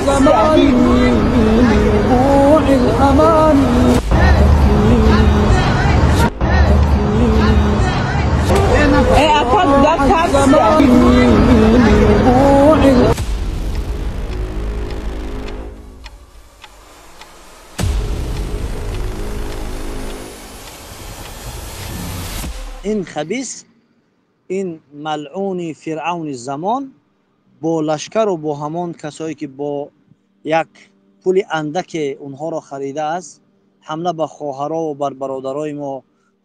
زماني من وقوع الأماني. Ин хабис, ин малъуни фиръавни замон бо лашкару бо ҳамон касое ки бо як пули андаке онҳоро харидааст, ҳамла ба хоҳаро бар бародарои мо,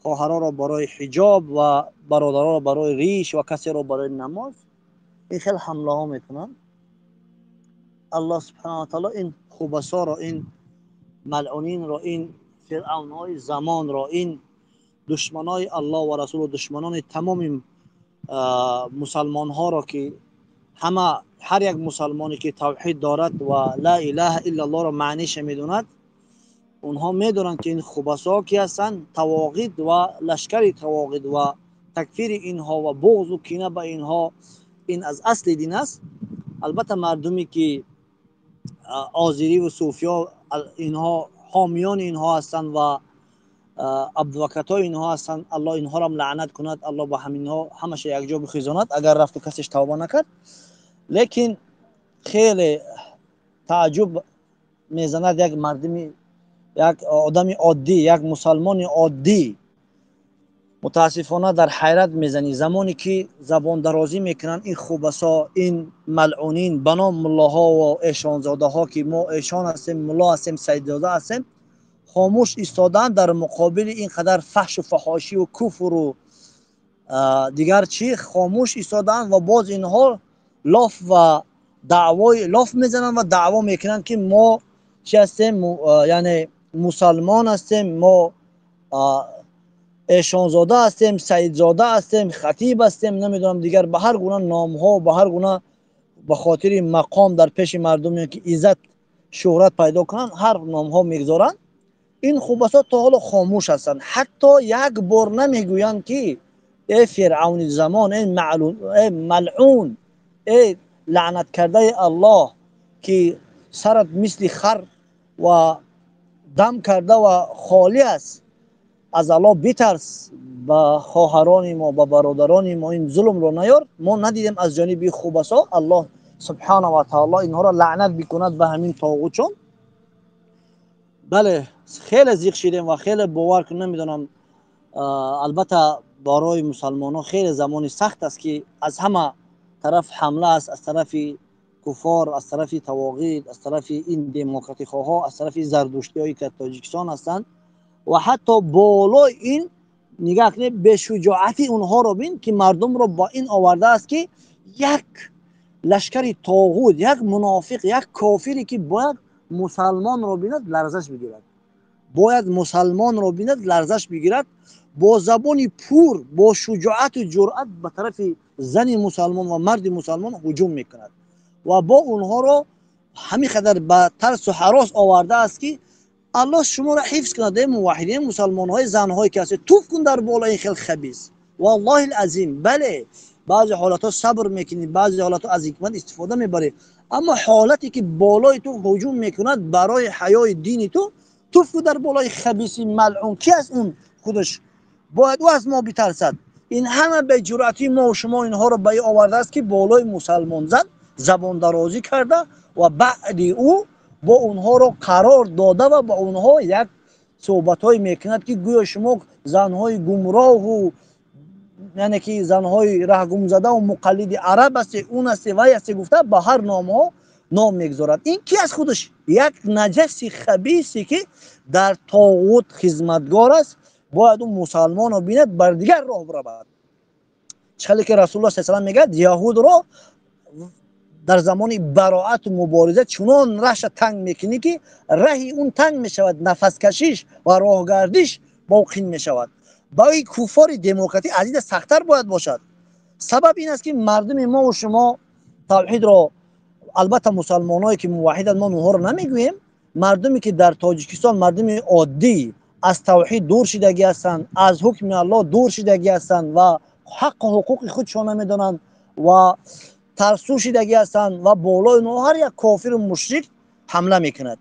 хоҳароро барои ҳиҷоб ва бародароро барои риш ва касеро барои намоз, ин хел ҳамлаҳо мекунанд. Аллоҳ субҳанаҳу ва таъоло ин хубасоро, ин малъунинро, ин фиръавнҳои замонро, ин душманои Аллоҳ ва расулу душманони тамоми мусалмонҳоро ки ҳама ҳар як мусалмоне ки тавҳид дорад ва ла илаҳа иллаллоҳро маъниша медонад, онҳо медонанд ки ин хубасо ки ҳастанд, тавоғид ва лашкари тавоғид ва такфири инҳо ва буғзу кина ба инҳо ин аз асли дин аст. Албатта мардуме ки озирӣ ва суфиё инҳо ҳомиёни инҳо ҳастанд ва абдувакатҳои инҳо ҳастанд, Аллоҳ инҳоро лаънат кунад, Аллоҳ ба ҳаминҳо ҳамаша якҷо бихезонад агар рафту касеш тавба накард. Лекин хеле тааҷҷуб мезанад як мардуми, як одами оддӣ, як мусалмони оддӣ мутаассифона дар ҳайрат мезанӣ замоне ки забондарозӣ мекунанд ин хубасо, ин малъунин ба ном муллоҳо ва эшонзодаҳо ки мо эшон ҳастем, мулло ҳастем, сайидзода ҳастем, хомӯш истодаанд дар муқобили ин қадар фаҳшу фаҳошию куфру дигар чӣ хомӯш истодаанд ва боз инҳо лоф ва даъвои лоф мезананд ва даъво мекунанд ки мо чӣ ҳастем, яъне мусалмон ҳастем, мо эшонзода ҳастем, саидзода ҳастем, хатиб ҳастем, намедонам дигар ба ҳар гуна номҳо, ба ҳар гуна ба хотири мақом дар пеши мардум ки иззат шӯҳрат пайдо кунанд ҳар номҳо мегузоранд. Ин хубасо то ҳоло хомӯш ҳастанд, ҳатто як бор намегӯянд ки э фиръавни замон, э малъун, э лаънаткардаи Аллоҳ ки сарат мисли хар ва дам карда ва холӣ аст, аз Аллоҳ битарс, ба хоҳарони мо, ба бародарони мо ин зулмро наёр. Мо надидем аз ҷониби хубасо. Аллоҳ субҳанаҳу ва таъоло инҳоро лаънат бикунад ба ҳамин тоғутшон. Бале, хеле зиқ шидем ва хеле бовар кун намедонам, албатта барои мусалмонҳо хеле замони сахт аст ки аз ҳама тараф ҳамла аст, аз тарафи куфор, аз тарафи тавоғид, аз тарафи ин демократихоҳҳо, аз тарафи зардуштиҳое ки дар Тоҷикистон ҳастанд ва ҳатто болои ин нигаҳ кунед бешуҷоати онҳоро бин ки мардумро ба ин овардааст ки як лашкари тоғут, як мунофиқ, як кофире ки бояд мусалмонро бинад ларзаш бигирад, бояд мусалмонро бинад ларзаш бигирад, бо забони пур, бо шуҷоату ҷуръат ба тарафи зани мусалмон ва марди мусалмон ҳуҷум мекунад ва бо онҳоро ҳамин қадар ба тарсу ҳарос овардааст ки Аллоҳ шуморо ҳифз кунад, эй муваҳҳидин, мусалмонҳои занҳое ки ҳастед, туф кун дар болои ин хел хабис. Валлоҳи алазим, бале, баъзе ҳолатҳо сабр мекунӣ, баъзе ҳолатҳо аз ҳикмат истифода мебарӣ, аммо ҳолате ки болои ту ҳуҷум мекунад барои ҳаёи дини ту, туф кун дар болои хабиси малъун. Ки аст он худаш? Бояд ӯ аз мо битарсад. Ин ҳама беҷуръатии мо ва шумо инҳоро ба ин овардааст ки болои мусалмонзан забондарозӣ карда ва баъди ӯ бо онҳоро қарор дода ва ба онҳо як суҳбатҳое мекунад ки гӯё шумо занҳои гумроҳу яъне ки занҳои раҳгумзадаву муқаллиди араб ҳастед, он ҳастед, вай ҳастед гуфта ба ҳар номҳо ном мегузорад. Ин ки аст худаш? Як наҷаси хабисе ки дар тоғут хизматгор аст, бояд ӯ мусалмонро бинад бар дигар роҳ биравад. Чӣ хеле ки Расулуллоҳ саллаллоҳу алайҳи васаллам мегӯяд, яҳудро дар замони бароату мубориза чунон раҳша танг мекунӣ ки раҳи он танг мешавад, нафаскашиш ва роҳгардиш боқин мешавад. Барои куффори демократӣ аз ин сахттар бояд бошад. Сабаб ин аст ки мардуми мо ва шумо тавҳидро, албатта мусалмонҳое ки муваҳҳиданд мо онҳоро намегӯем, мардуме ки дар Тоҷикистон мардуми оддӣ аз тавҳид дур шидагӣ ҳастанд, аз ҳукми Аллоҳ дур шидагӣ ҳастанд ва ҳаққу ҳуқуқи худшон намедонанд ва Тарсу шидагӣ ҳастанд ва болои онҳо ҳар як кофиру мушрик ҳамла мекунад.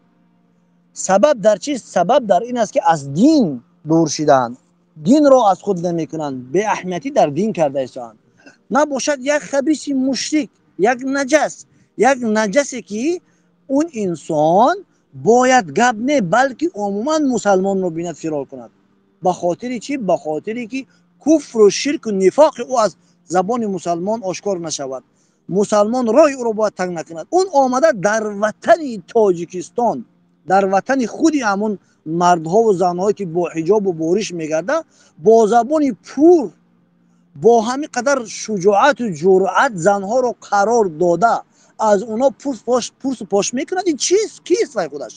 Сабаб дар чист? Сабаб дар ин аст, ки аз дин дур шидаанд, динро аз худ намекунанд, беаҳамиятӣ дар дин карда истоанд. Набошад як хабиси мушрик, як наҷас, як наҷасе, ки он инсон бояд гап не, балки умуман мусалмонро бинад, фирор кунад. Ба хотири чӣ? Ба хотире ки куфру ширку нифоқи ӯ аз забони мусалмон ошкор нашавад. Мусалмон роҳи ӯро бояд танг накунад. Он омада дар ватани Тоҷикистон, дар ватани худи ҳамон мардҳову занҳое, ки бо ҳиҷобу бориш мегардад, бо забони пур, бо ҳамин қадар шуҷоату ҷуръат занҳоро қарор дода, аз онҳо пурсу пош мекунад. Ин чист? Кист вай худаш?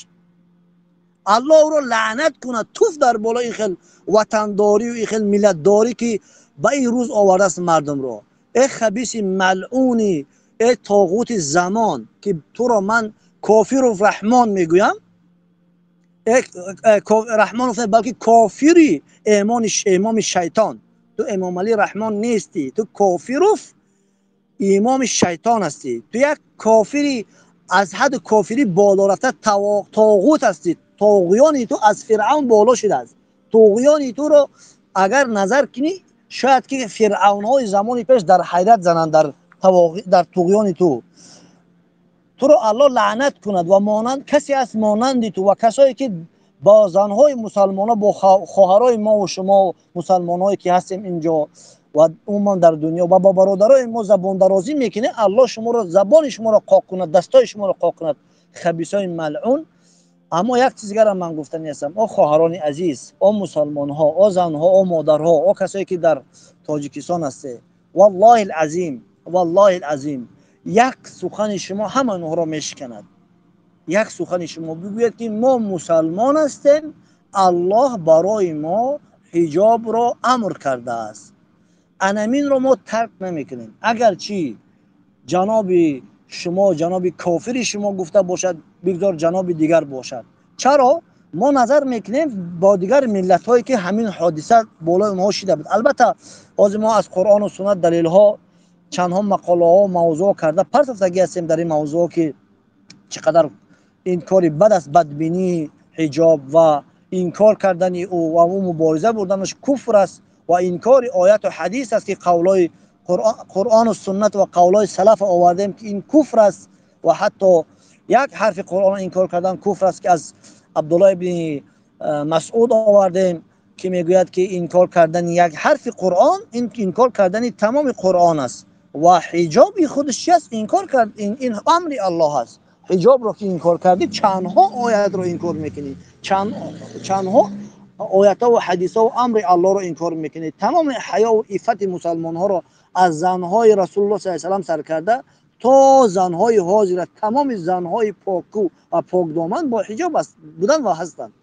Аллоҳ ӯро лаънат кунад. Туф дар болои ин хел ватандорию ин хел миллатдорӣ, ки ба ин рӯз овардааст мардумро. Э хабиси малъуни, э тоғути замон, ки туро ман кофиру раҳмон мегӯям, раҳмон, балки кофири имоми шайтон. Ту Эмомалӣ Раҳмон нестӣ, ту кофируф имоми шайтон ҳастӣ. Ту як кофири аз ҳадди кофирӣ боло рафта тоғут ҳастӣ. Тоғиёни ту аз Фиръавн боло шудааст. Тоғиёни туро агар назар кунӣ, шояд ки фиръавнҳои замони пеш дар ҳайрат зананд дар туғёни ту. Туро Аллоҳ лаънат кунад ва монанд касе аст монанди ту ва касое ки бо занҳои мусалмонҳо, бо хоҳарои мо ва шумо мусалмонҳое ки ҳастем инҷо ва умуман дар дунё ва бо бародарои мо забондарозӣ мекунед. Аллоҳ шуморо, забони шуморо қоқ кунад, дастои шуморо қоқ кунад, хабисои малъун. Аммо як чиз дигарам ман гуфтанӣ ҳастам. О хоҳарони азиз, о мусалмонҳо, о занҳо, о модарҳо, о касое ки дар Тоҷикистон ҳастед, валлоҳи азим, валлоҳи азим, як сухани шумо ҳама онҳоро мешиканад. Як сухани шумо бигӯяд, ки мо мусалмон ҳастем, Аллоҳ барои мо ҳиҷобро амр кардааст, анаминро мо тарк намекунем, агарчи ҷаноби шумо, ҷаноби кофири шумо гуфта бошад, бигзор ҷаноби дигар бошад. Чаро мо назар мекунем бо дигар миллатҳое, ки ҳамин ҳодиса болои онҳо шида буд? Албатта, ҳозир мо аз Қуръону суннат далелҳо, чандҳо мақолаҳо, мавзӯъ карда партофтагӣ ҳастем дар ин мавзӯъ, ки чӣ қадар ин кори бад аст, бадбинии ҳиҷоб ва инкор кардани ӯ ва ӯ мубориза бурданаш куфр аст ва инкори ояту ҳадис аст, ки қавлҳои Қуръону суннат ва қавлҳои салаф овардем, ки ин куфр аст ва ҳатто як ҳарфи Қуръонро инкор кардан куфр аст, ки аз Абдулло ибни Масъуд овардем, ки мегӯяд, ки инкор кардани як ҳарфи Қуръон ин инкор кардани тамоми Қуръон аст. Ва ҳиҷоби худаш чи аст? Инкор кард, ин амри Аллоҳ аст. Ҳиҷобро ки инкор кардӣ, чандҳо оятро инкор мекунӣ, чандҳо оятҳо ҳадисҳо амри Аллоҳро инкор мекунӣ, тамоми ҳаёву иффати мусалмонҳоро, аз занҳои Расулуллоҳ саллаллоҳу алайҳи васаллам сар карда то занҳои ҳозира. Тамоми занҳои поку ва покдоман бо ҳиҷоб будан ва ҳастанд.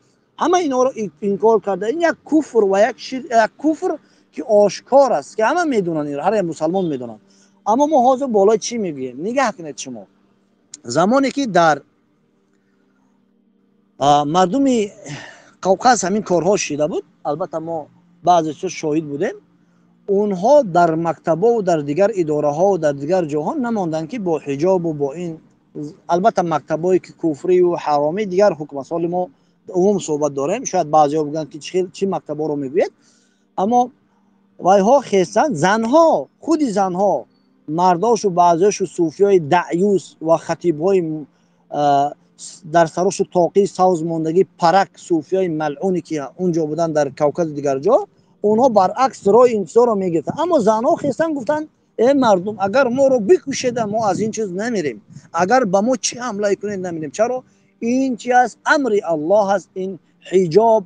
Ҳама инҳоро инкор карда, ин як куфр ва як шир, як куфр, ки ошкор аст, ки ҳама медонанд, ҳар як мусалмон медонанд. Аммо мо ҳозир болои чӣ мегӯем? Нигаҳ кунед шумо, замоне ки дар мардуми Қавқаз ҳамин корҳо шида буд, албатта мо баъзе чиз шоҳид будем, онҳо дар мактабову дар дигар идораҳову дар дигар ҷоҳо намонданд, ки бо ҳиҷобу бо ин. Албатта, мактабҳое ки куфрию ҳаромӣ, дигар ҳукм аст, ҳоли мо умум суҳбат дорем. Шояд баъзеҳо бигӯянд, ки чӣ мактабҳоро мегӯяд. Аммо вайҳо хестанд, занҳо, худи занҳо, мардошу баъзеошу суфиёи даъюс ва хатибҳои дар сарошу тоқии савз мондагӣ, парак, суфиёи малъуне, ки он ҷо буданд дар Кавказу дигар ҷо, онҳо баръакс роҳи интизорро мегирифтанд. Аммо занҳо хестанд, гуфтанд: «Э мардум, агар моро бикушеда, мо аз ин чиз намерем, агар ба мо чӣ ҳамлае кунед, намерем». Чаро? Ин чи аст? Амри Аллоҳ аст. Ин ҳиҷоб,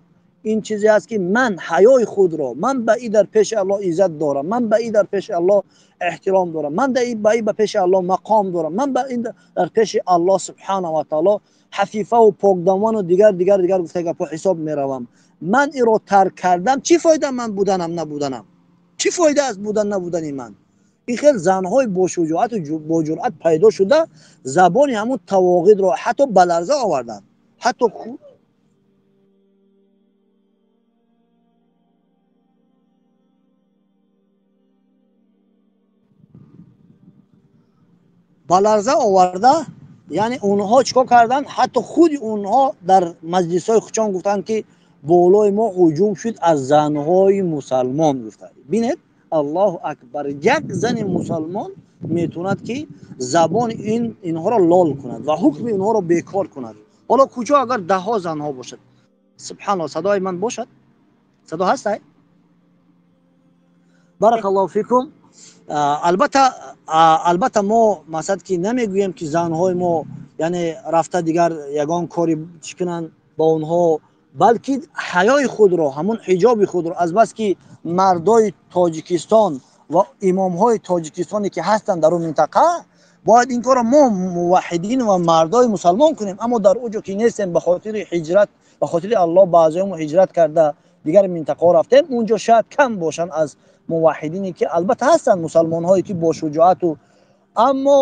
ин чизе аст, ки ман ҳаёи худро, ман ба и дар пеши Аллоҳ иззат дорам, ман ба и дар пеши Аллоҳ эҳтиром дорам, ман ба и ба пеши Аллоҳ мақом дорам, ман ба ин дар пеши Аллоҳ субҳана ва таоло ҳафифаву покдоману дигар, дигар, дигар гуфта гапҳо ҳисоб меравам. Ман инро тарк кардам, чӣ фоида ман буданам, набуданам? Чӣ фоида аст будан, набудани ман? Ин хел занҳои бошуҷоату бо ҷуръат пайдо шуда, забони ҳамун тавоғидро ҳатто ба ларза оварданд, ҳатто Ба ларза оварда, яъне онҳо чикор карданд? Ҳатто худи онҳо дар маҷлисҳои худшон гуфтанд, ки болои мо ҳуҷум шуд аз занҳои мусалмон гуфтанд. Бинед, Аллоҳу акбар, як зани мусалмон метавонад ки забони инҳоро лол кунад ва ҳукми инҳоро бекор кунад. Ҳоло куҷо агар даҳҳо занҳо бошад? Субҳаналлоҳ, садои ман бошад? Садо ҳаст? Баракаллоҳу фикум. Албатта мо масалан ки намегӯем ки занҳои мо яъне рафта дигар ягон кори чӣ кунанд ба онҳо, балки ҳаёи худро, ҳамон ҳиҷоби худро, аз бас ки мардои Тоҷикистон ва имомҳои тоҷикистоне ки ҳастанд дар он минтақа, бояд ин корро мо муваҳҳидин ва мардои мусалмон кунем. Аммо дар он ҷо ки нестем, ба хотири ҳиҷрат, ба хотири Аллоҳ баъзеҳо ҳиҷрат карда дигар минтақаҳо рафтем, он ҷо шояд кам бошанд аз муваҳҳидине ки албатта ҳастанд мусалмонҳое ки бо шуҷоату, аммо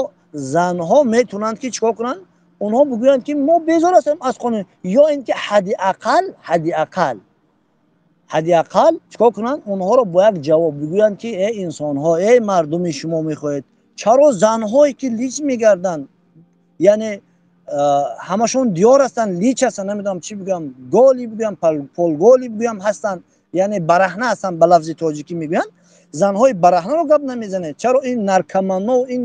занҳо метавонанд ки чикор кунанд? Онҳо бигӯянд ки мо безор ҳастем аз қонун, ё ин ки ҳадди ақал чикор кунанд? Онҳоро бо як ҷавоб бигӯянд ки эй инсонҳо, эй мардуми шумо мехоҳед, чаро занҳое ки лич мегарданд, яъне ҳамашон диёр ҳастанд, лич ҳастанд, намедонам чӣ бигӯям, голи бигӯям, полголи бигӯям ҳастанд, яъне бараҳна ҳастанд, ба лафзи тоҷикӣ мегӯянд, занҳои бараҳнаро гап намезанед? Чаро ин наркомано, ин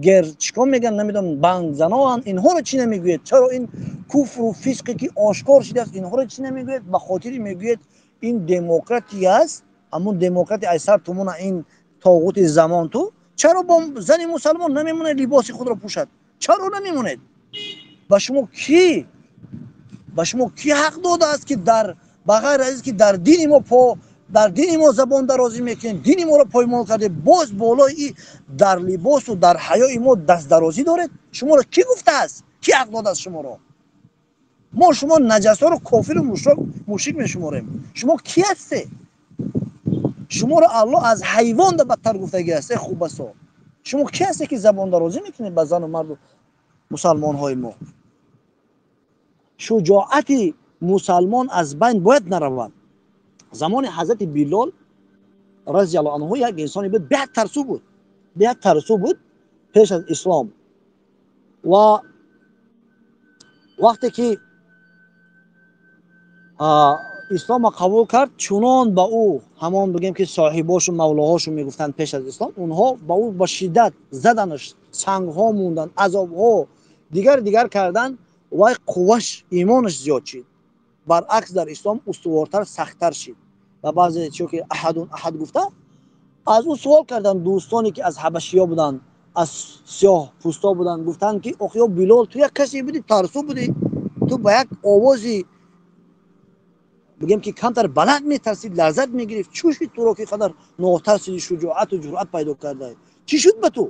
гер чикор мегӯянд, намедонам, бангзаноанд, инҳоро чӣ намегӯед? Чаро ин куфру фисқе ки ошкор шудааст, инҳоро чӣ намегӯед? Ба хотири мегӯед ин демократия аст, ҳамон демократия аз сар тумона ин тоғути замон ту, чаро бо зани мусалмон намемонед либоси худро пӯшад? Чаро намемонед? Ба шумо кӣ, ба шумо кӣ ҳақ додааст ки дар ба ғайр аз ин ки дар дини мо по, дар дини мо забон дарозӣ мекунед, дини моро поймол кардед, боз болои и дар либосу дар ҳаёи мо дастдарозӣ доред? Шуморо кӣ гуфтааст? Кӣ ҳақ додааст шуморо? Мо шумо наҷасҳоро кофиру мушрик мешуморем. Шумо кӣ ҳастед? Шуморо Аллоҳ аз ҳайвон да бадтар гуфтагӣ аст. Э хубасо, шумо кӣ ҳастед ки забондарозӣ мекунед ба зану марду мусалмонҳои мо? Шуҷоати мусалмон аз байн бояд наравад. Замони ҳазрати Билол разияллоҳу анҳу як инсоне буд, беҳад тарсу буд, беҳад тарсу буд пеш аз ислом. Ва вақте ки исломро қабул кард, чунон ба ӯ ҳамон бигем ки соҳибошу мавлоҳошу мегуфтанд пеш аз ислом, онҳо ба ӯ ба шиддат заданаш, сангҳо монданд, азобҳо дигар дигар карданд, вай қувваш, имонаш зиёд шид. Баръакс дар ислом устувортар, сахттар шид. Ва баъзе чиё ки аҳадун аҳад гуфта, аз ӯ суол карданд дӯстоне ки аз ҳабашиё буданд, аз сиёҳ пӯсто буданд, гуфтанд ки охи ё Билол, ту як касе будӣ, тарсу будӣ, ту ба як овози бигем ки камтар баланд метарсид, лаззат мегирифт, чӣ шуд туро ки қадар нотарсиди, шуҷоату ҷуръат пайдо кардаӣ? Чӣ шуд ба ту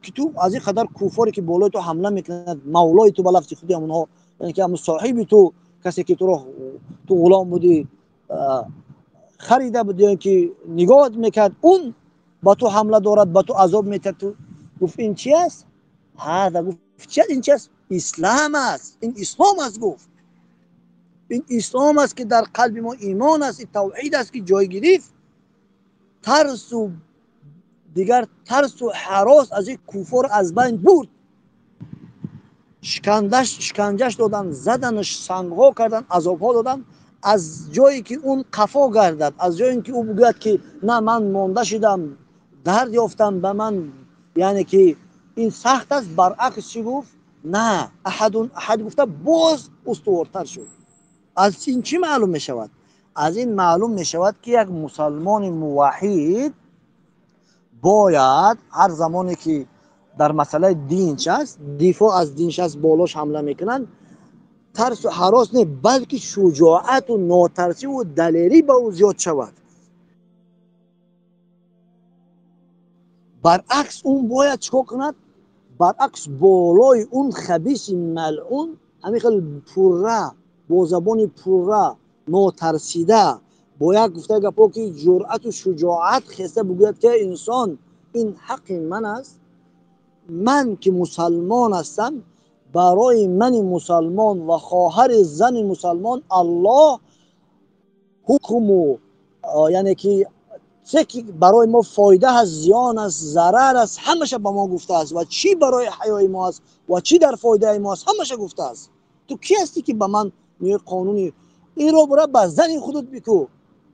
ки ту аз ин қадар куфоре ки болои ту ҳамла мекунад, мавлои ту ба лафзи худи ҳамонҳо, яъне ки ҳамон соҳиби ту, касе ки туро ту ғулом будӣ, харида буд ё ки нигоҳ мекард, он ба ту ҳамла дорад, ба ту азоб метиҳад. Ту гуфт ин чи аст? Ҳада гуфт чи аст? Ин чи аст? Ислам аст, ин ислом аст. Гуфт ин ислом аст ки дар қалби мо имон аст, ин тавҳид аст ки ҷой гирифт. Тарсу дигар тарсу ҳарос аз ин куфор аз байн бурд. Шиканҷаш доданд, заданаш, сангҳо карданд, азобҳо доданд. Аз ҷое ки он қафо гардад, аз ҷое ки ӯ бигӯяд ки на, ман монда шудам, дард ёфтам, ба ман яъне ки ин сахт аст, баръакс чӣ гуфт? На, аҳадун аҳад гуфта боз устувортар шуд. Аз ин чӣ маълум мешавад? Аз ин маълум мешавад ки як мусалмони муваҳҳид бояд ҳар замоне ки дар масъалаи динш аст, дифоъ аз динш аст, болош ҳамла мекунанд, тарсу ҳарос не, балки шуҷоату нотарсиву далерӣ ба ӯ зиёд шавад. Баръакс он бояд чикор кунад? Баръакс болои он хабиси малъун ҳамин хел пурра, бо забони пурра, нотарсида, бо як гуфта гапҳо ки ҷуръату шуҷоат хеста бигӯяд ки инсон, ин ҳаққи ман аст, ман ки мусалмон ҳастам, барои мани мусалмон ва хоҳари зани мусалмон Аллоҳ ҳукму яъне ки Чизе ки барои мо фоида ҳаст, зиён аст, зарар аст, ҳамаша ба мо гуфтааст ва чӣ барои ҳаёи мо аст ва чӣ дар фоидаи мо аст, ҳамаша гуфтааст. Ту кӣ ҳастӣ ки ба ман мегӯӣ қонуни инро бара ба зани худат бикӯ,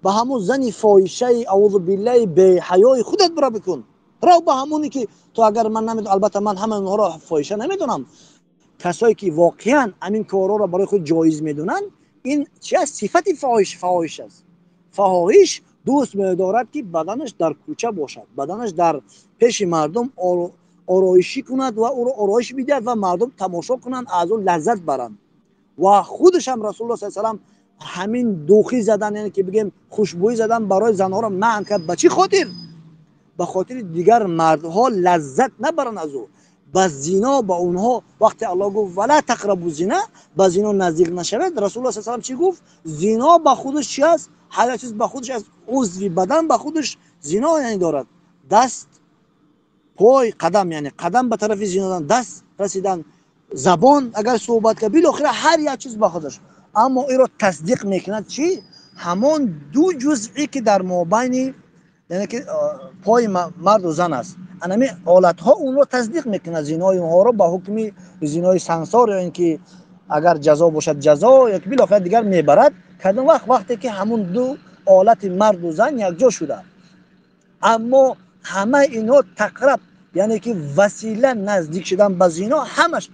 ба ҳамон зани фоҳишаи аузу биллаҳи беҳаёи худат бара бикун. Рав ба ҳамоне ки ту, агар ман намедонам, албатта ман ҳамаи онҳоро фоҳиша намедонам, касое ки воқеан ҳамин корҳоро барои худ ҷоиз медонанд, ин чи аст? Сифати фоҳиш, фоҳиш аст. Фоҳиш дӯст медорад ки баданаш дар кӯча бошад, баданаш дар пеши мардум ороишӣ кунад ва ӯро ороиш бидиҳад ва мардум тамошо кунанд, аз ӯ лаззат баранд. Ва худаш ҳам Расулуллоҳ саллаллоҳу алайҳи васаллам ҳамин духӣ задан, яъне ки бигем хушбӯӣ задан барои занҳоро манъ кард. Ба чӣ хотир? Ба хотири дигар мардҳо лаззат набаранд аз ӯ, ба зино ба онҳо. Вақте Аллоҳ гуфт вала тақрабу зина, ба зино наздик нашавед, Расулуллоҳ саллаллоҳу алайҳи васаллам чӣ гуфт? Зино ба худаш чи аст? Ҳар як чиз ба худаш аз узви бадан ба худаш зино яъне дорад. Даст, пой, қадам, яъне қадам ба тарафи зино, даст расидан, забон агар суҳбат кард, билохира ҳар як чиз ба худаш. Аммо инро тасдиқ мекунад чӣ? Ҳамон ду ҷузъе ки дар мобайни, яъне ки пои марду зан аст. Анами ҳолатҳо онро тасдиқ мекунад, зинои онҳоро ба ҳукми зинои сансор, ё ин ки агар ҷазо бошад ҷазо, ё ки билохира дигар мебарад. Кадом вақт? Вақте ки ҳамон ду олати марду зан якҷо шуда. Аммо ҳамаи инҳо тақраб, яъне ки васила наздик шудан ба зино, ҳамаш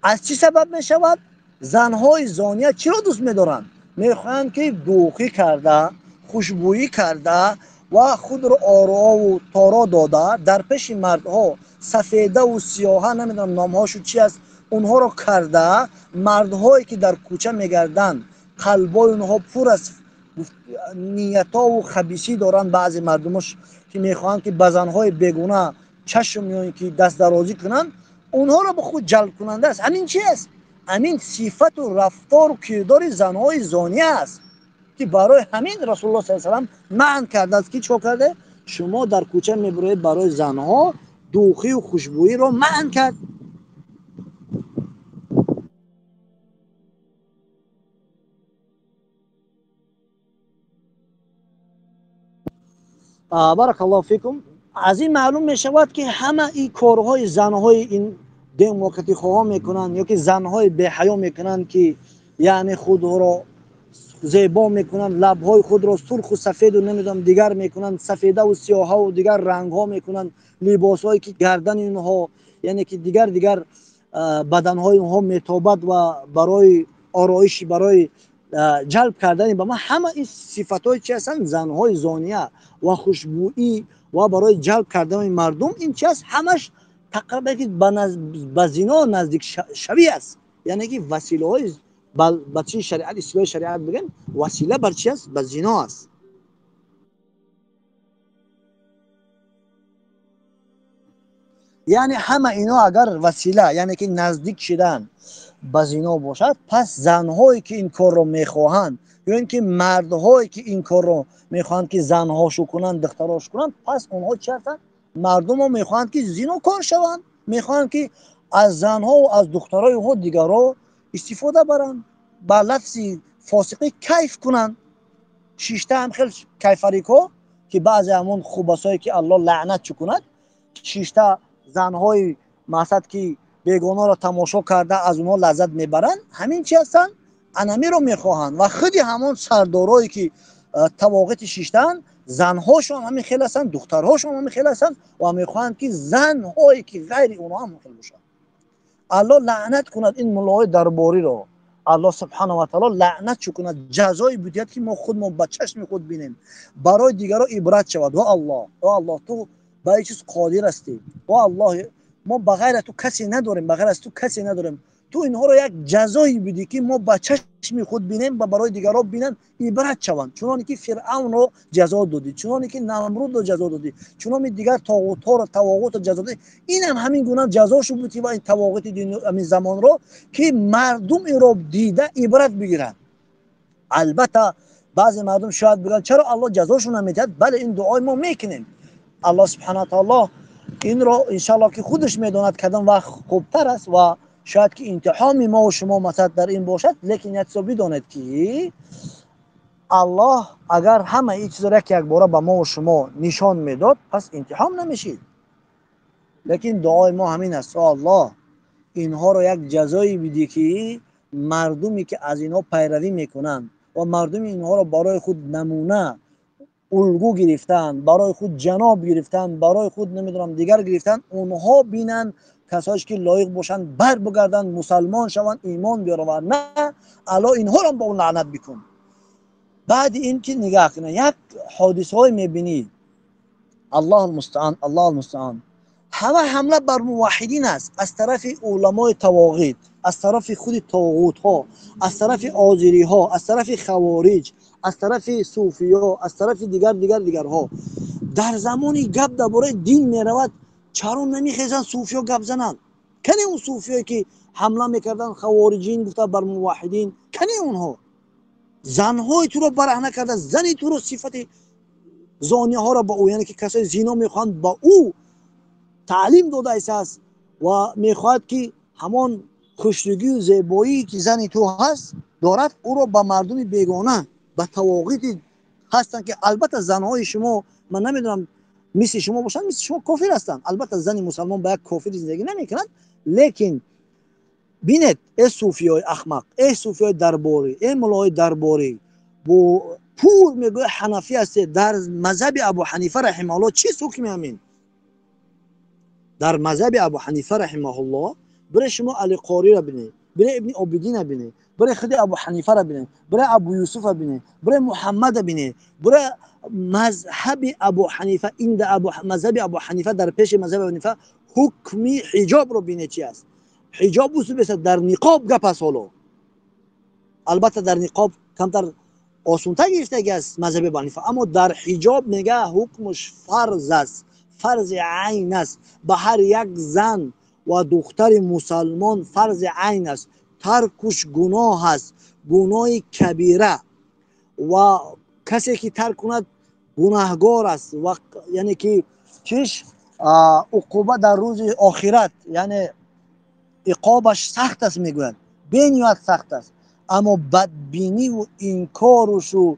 аз чӣ сабаб мешавад? Занҳои зония чиро дӯст медоранд? Мехоҳанд ки духӣ карда, хушбӯӣ карда ва худро ороову торо дода дар пеши мардҳо сафедаву сиёҳа, намедонам номҳошу чи аст, онҳоро карда, мардҳое ки дар кӯча мегарданд, қалбои онҳо пур аз ниятову хабисӣ доранд. Баъзе мардумош ки мехоҳанд ки ба занҳои бегуна чашм ё ин ки дастдарозӣ кунанд, онҳоро ба худ ҷалбкунанда аст. Ҳамин чи аст? Ҳамин сифату рафтору кирдори занҳои зония аст ки барои ҳамин Расулуллоҳ саллаллоҳу алайҳи васаллам манъ кардааст ки чӣ карда? Шумо дар кӯча мебуроед, барои занҳо духию хушбӯиро манъ кард. Баракаллоҳу фикум. Аз ин маълум мешавад ки ҳама ин корҳои занҳои ин демократихоҳо мекунанд ё ки занҳои беҳаё мекунанд, ки яъне худро зебо мекунанд, лабҳои худро сурху сафеду намедонам дигар мекунанд, сафедаву сиёҳаву дигар рангҳо мекунанд, либосҳое ки гардани онҳо, яъне ки дигар дигар баданҳои онҳо метобад ва барои ороиш, барои ҷалб кардани ба ма, ҳама ин сифатҳои чи ҳастанд? Занҳои зония ва хушбӯӣ ва барои ҷалб кардани мардум ин чи аст? Ҳамаш тақрибан ки ба зино наздик шавӣ аст. Яъне ки василаҳои ба чи шариат, истилоҳи шариат бигӯем, васила бар чи аст? Ба зино аст. Яъне ҳама ино агар васила, яъне ки наздик шудан ба зино бошад, пас занҳое ки ин корро мехоҳанд ё ин ки мардҳое ки ин корро мехоҳанд ки занҳошу кунанд, духтарошу кунанд, пас онҳо чи ҳастанд? Мардумро мехоҳанд ки зинокор шаванд, мехоҳанд ки аз занҳову аз духтарои онҳо дигарро истифода баранд, ба лафзи фосиқӣ кайф кунанд. Шишта ҳам хел кайфарикҳо ки баъзе ҳамон хубасое ки Аллоҳ лаънат чӣ кунад, шишта занҳои мақсад ки бегонаро тамошо карда аз онҳо лаззат мебаранд, ҳамин чи ҳастанд? Анамиро мехоҳанд. Ва худи ҳамон сардорое ки тавоғити шиштаанд, занҳошон ҳамин хел ҳастанд, духтарҳошон ҳамин хел ҳастанд ва мехоҳанд ки занҳое ки ғайри онҳо ҳам хел бошанд. Аллоҳ лаънат кунад ин муллоҳои дарбориро. Аллоҳ субҳанаҳу ва таъоло лаънат чӣ кунад, ҷазои бидиҳад ки мо худмо ба чашми худ бинем, барои дигарро ибрат шавад. Ва Аллоҳ, о Аллоҳ, ту ба ин чиз қодир ҳастӣ. О Аллоҳ, мо ба ғайр аз ту касе надорем, ба ғайр аз ту касе надорем. Ту инҳоро як ҷазое бидӣ ки мо ба чашми худ бинем ва барои дигарро бинанд, ибрат шаванд. Чуноне ки Фиръавнро ҷазо додӣ, чуноне ки Намрудро ҷазо додӣ, чуноне дигар тоғутҳоро, тавоғутро ҷазо додӣ, инам ҳамин гуна ҷазошу буд ва ин тавоғути ҳамин замонро ки мардум инро дида ибрат бигиранд. Албатта баъзе мардум шояд бигӯянд чаро Аллоҳ ҷазошон намедиҳад? Бале, ин дуои мо мекунем. Аллоҳ субҳанаҳу ва таъоло инро иншоаллоҳ ки худаш медонад кадом вақт хубтар аст ва шояд ки имтиҳони мо ва шумо масалан дар ин бошад, лекин як чизро бидонед ки Аллоҳ агар ҳама ин чизро як якбора ба мо ва шумо нишон медод, пас имтиҳон намешид. Лекин дуои мо ҳамин аст: о Аллоҳ, инҳоро як ҷазое бидӣ, ки мардуме ки аз инҳо пайравӣ мекунанд ва мардуми инҳоро барои худ намуна улгӯ гирифтаанд, барои худ ҷаноб гирифтаанд, барои худ намедонам дигар гирифтаанд, онҳо бинанд, касоше ки лоиқ бошанд бар бигарданд, мусалмон шаванд, имон биёранд. На Аллоҳ, инҳоро ба он лаънат бикун. Баъди ин ки нигаҳ кунед, як ҳодисаҳое мебинӣ, Аллоҳу мустаан, Аллоҳу мустаан, ҳама ҳамла бар муваҳҳидин аст аз тарафи уламои тавоғит, аз тарафи худи тоғутҳо, аз тарафи озириҳо, аз тарафи хавориҷ, аз тарафи суфиё, аз тарафи дигар дигар дигарҳо. Дар замони гап дар бораи дин меравад, чаро намехезанд суфиё гап зананд? Кане он суфиёе ки ҳамла мекарданд, хавориҷин гуфта бар муваҳҳидин, кане онҳо? Занҳои туро бараҳна карда, зани туро сифати зониҳоро ба ӯ, яъне ки касои зино мехоҳанд, ба ӯ таълим дода истааст ва мехоҳад ки ҳамон хушрӯгию зебоие ки зани ту ҳаст дорад, ӯро ба мардуми бегона, ба тавоғити ҳастанд, ки албатта занҳои шумо, ман намедонам, мисли шумо бошанд, мисли шумо кофир ҳастанд. Албатта зани мусалмон ба як кофири зиндагӣ намекунад. Лекин бинед, э суфиёи ахмақ, э суфиёи дарборӣ, э муллоҳои дарборӣ, бо пур мегӯяд ҳанафӣ ҳастед, дар мазҳаби Абу Ҳанифа раҳимаҳуллоҳ чист ҳукми ҳамин? Дар мазҳаби Абу Ҳанифа раҳимаҳуллоҳ, бире шумо Алиқориро бинед, бире Ибни Обидина бинед, бире худи Абу Ҳанифаро бинед, бире Абу Юсуфа бинед, бире Муҳаммада бинед, бире мазҳаби Абу Ҳанифа, инда мазҳаби Абу Ҳанифа, дар пеши мазҳаби Абу Ҳанифа ҳукми ҳиҷобро бинед, чи аст. Ҳиҷоб усул дар ниқоб гап аст. Ҳоло албатта дар ниқоб камтар осонтар гирифтаги аст мазҳаби Абу Ҳанифа, аммо дар ҳиҷоб мега ҳукмаш фарз аст, фарзи айн аст, ба ҳар як зан ва духтари мусалмон фарзи айн аст, таркуш гуноҳ аст, гуноҳи кабира, ва касе ки тарк кунад гунаҳгор аст, ва яъне ки чиш уқуба дар рӯзи охират, яъне иқобаш сахт аст, мегӯянд, бениҳоят сахт аст. Аммо бадбиниву инкорушу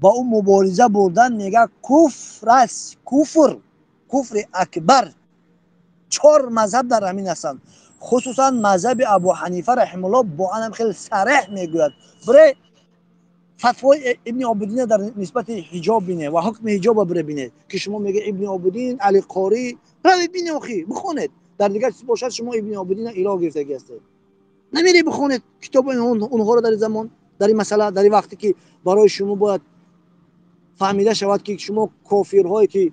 ба ӯ мубориза бурдан, мега, куфр аст, куфр, куфри акбар. Чор мазҳаб дар ҳамин ҳастанд, хусусан мазҳаби Абу Ҳанифа раҳимуллоҳ бо анам хеле сареҳ мегӯяд. Бире фатвои Ибни Обидина дар нисбати ҳиҷоб бине ва ҳукми ҳиҷоба бире бинед, ки шумо мега Ибни Обидин, Алиқорӣ, равед бине, охи бихонед. Дар дигар чиз бошад, шумо Ибни Обидина илоҳ гирифтагӣ ҳастед, намере бихонед китоби онҳоро дар ин замон, дар ин масъала, дар ин вақте ки барои шумо бояд фаҳмида шавад, ки шумо кофирҳое ки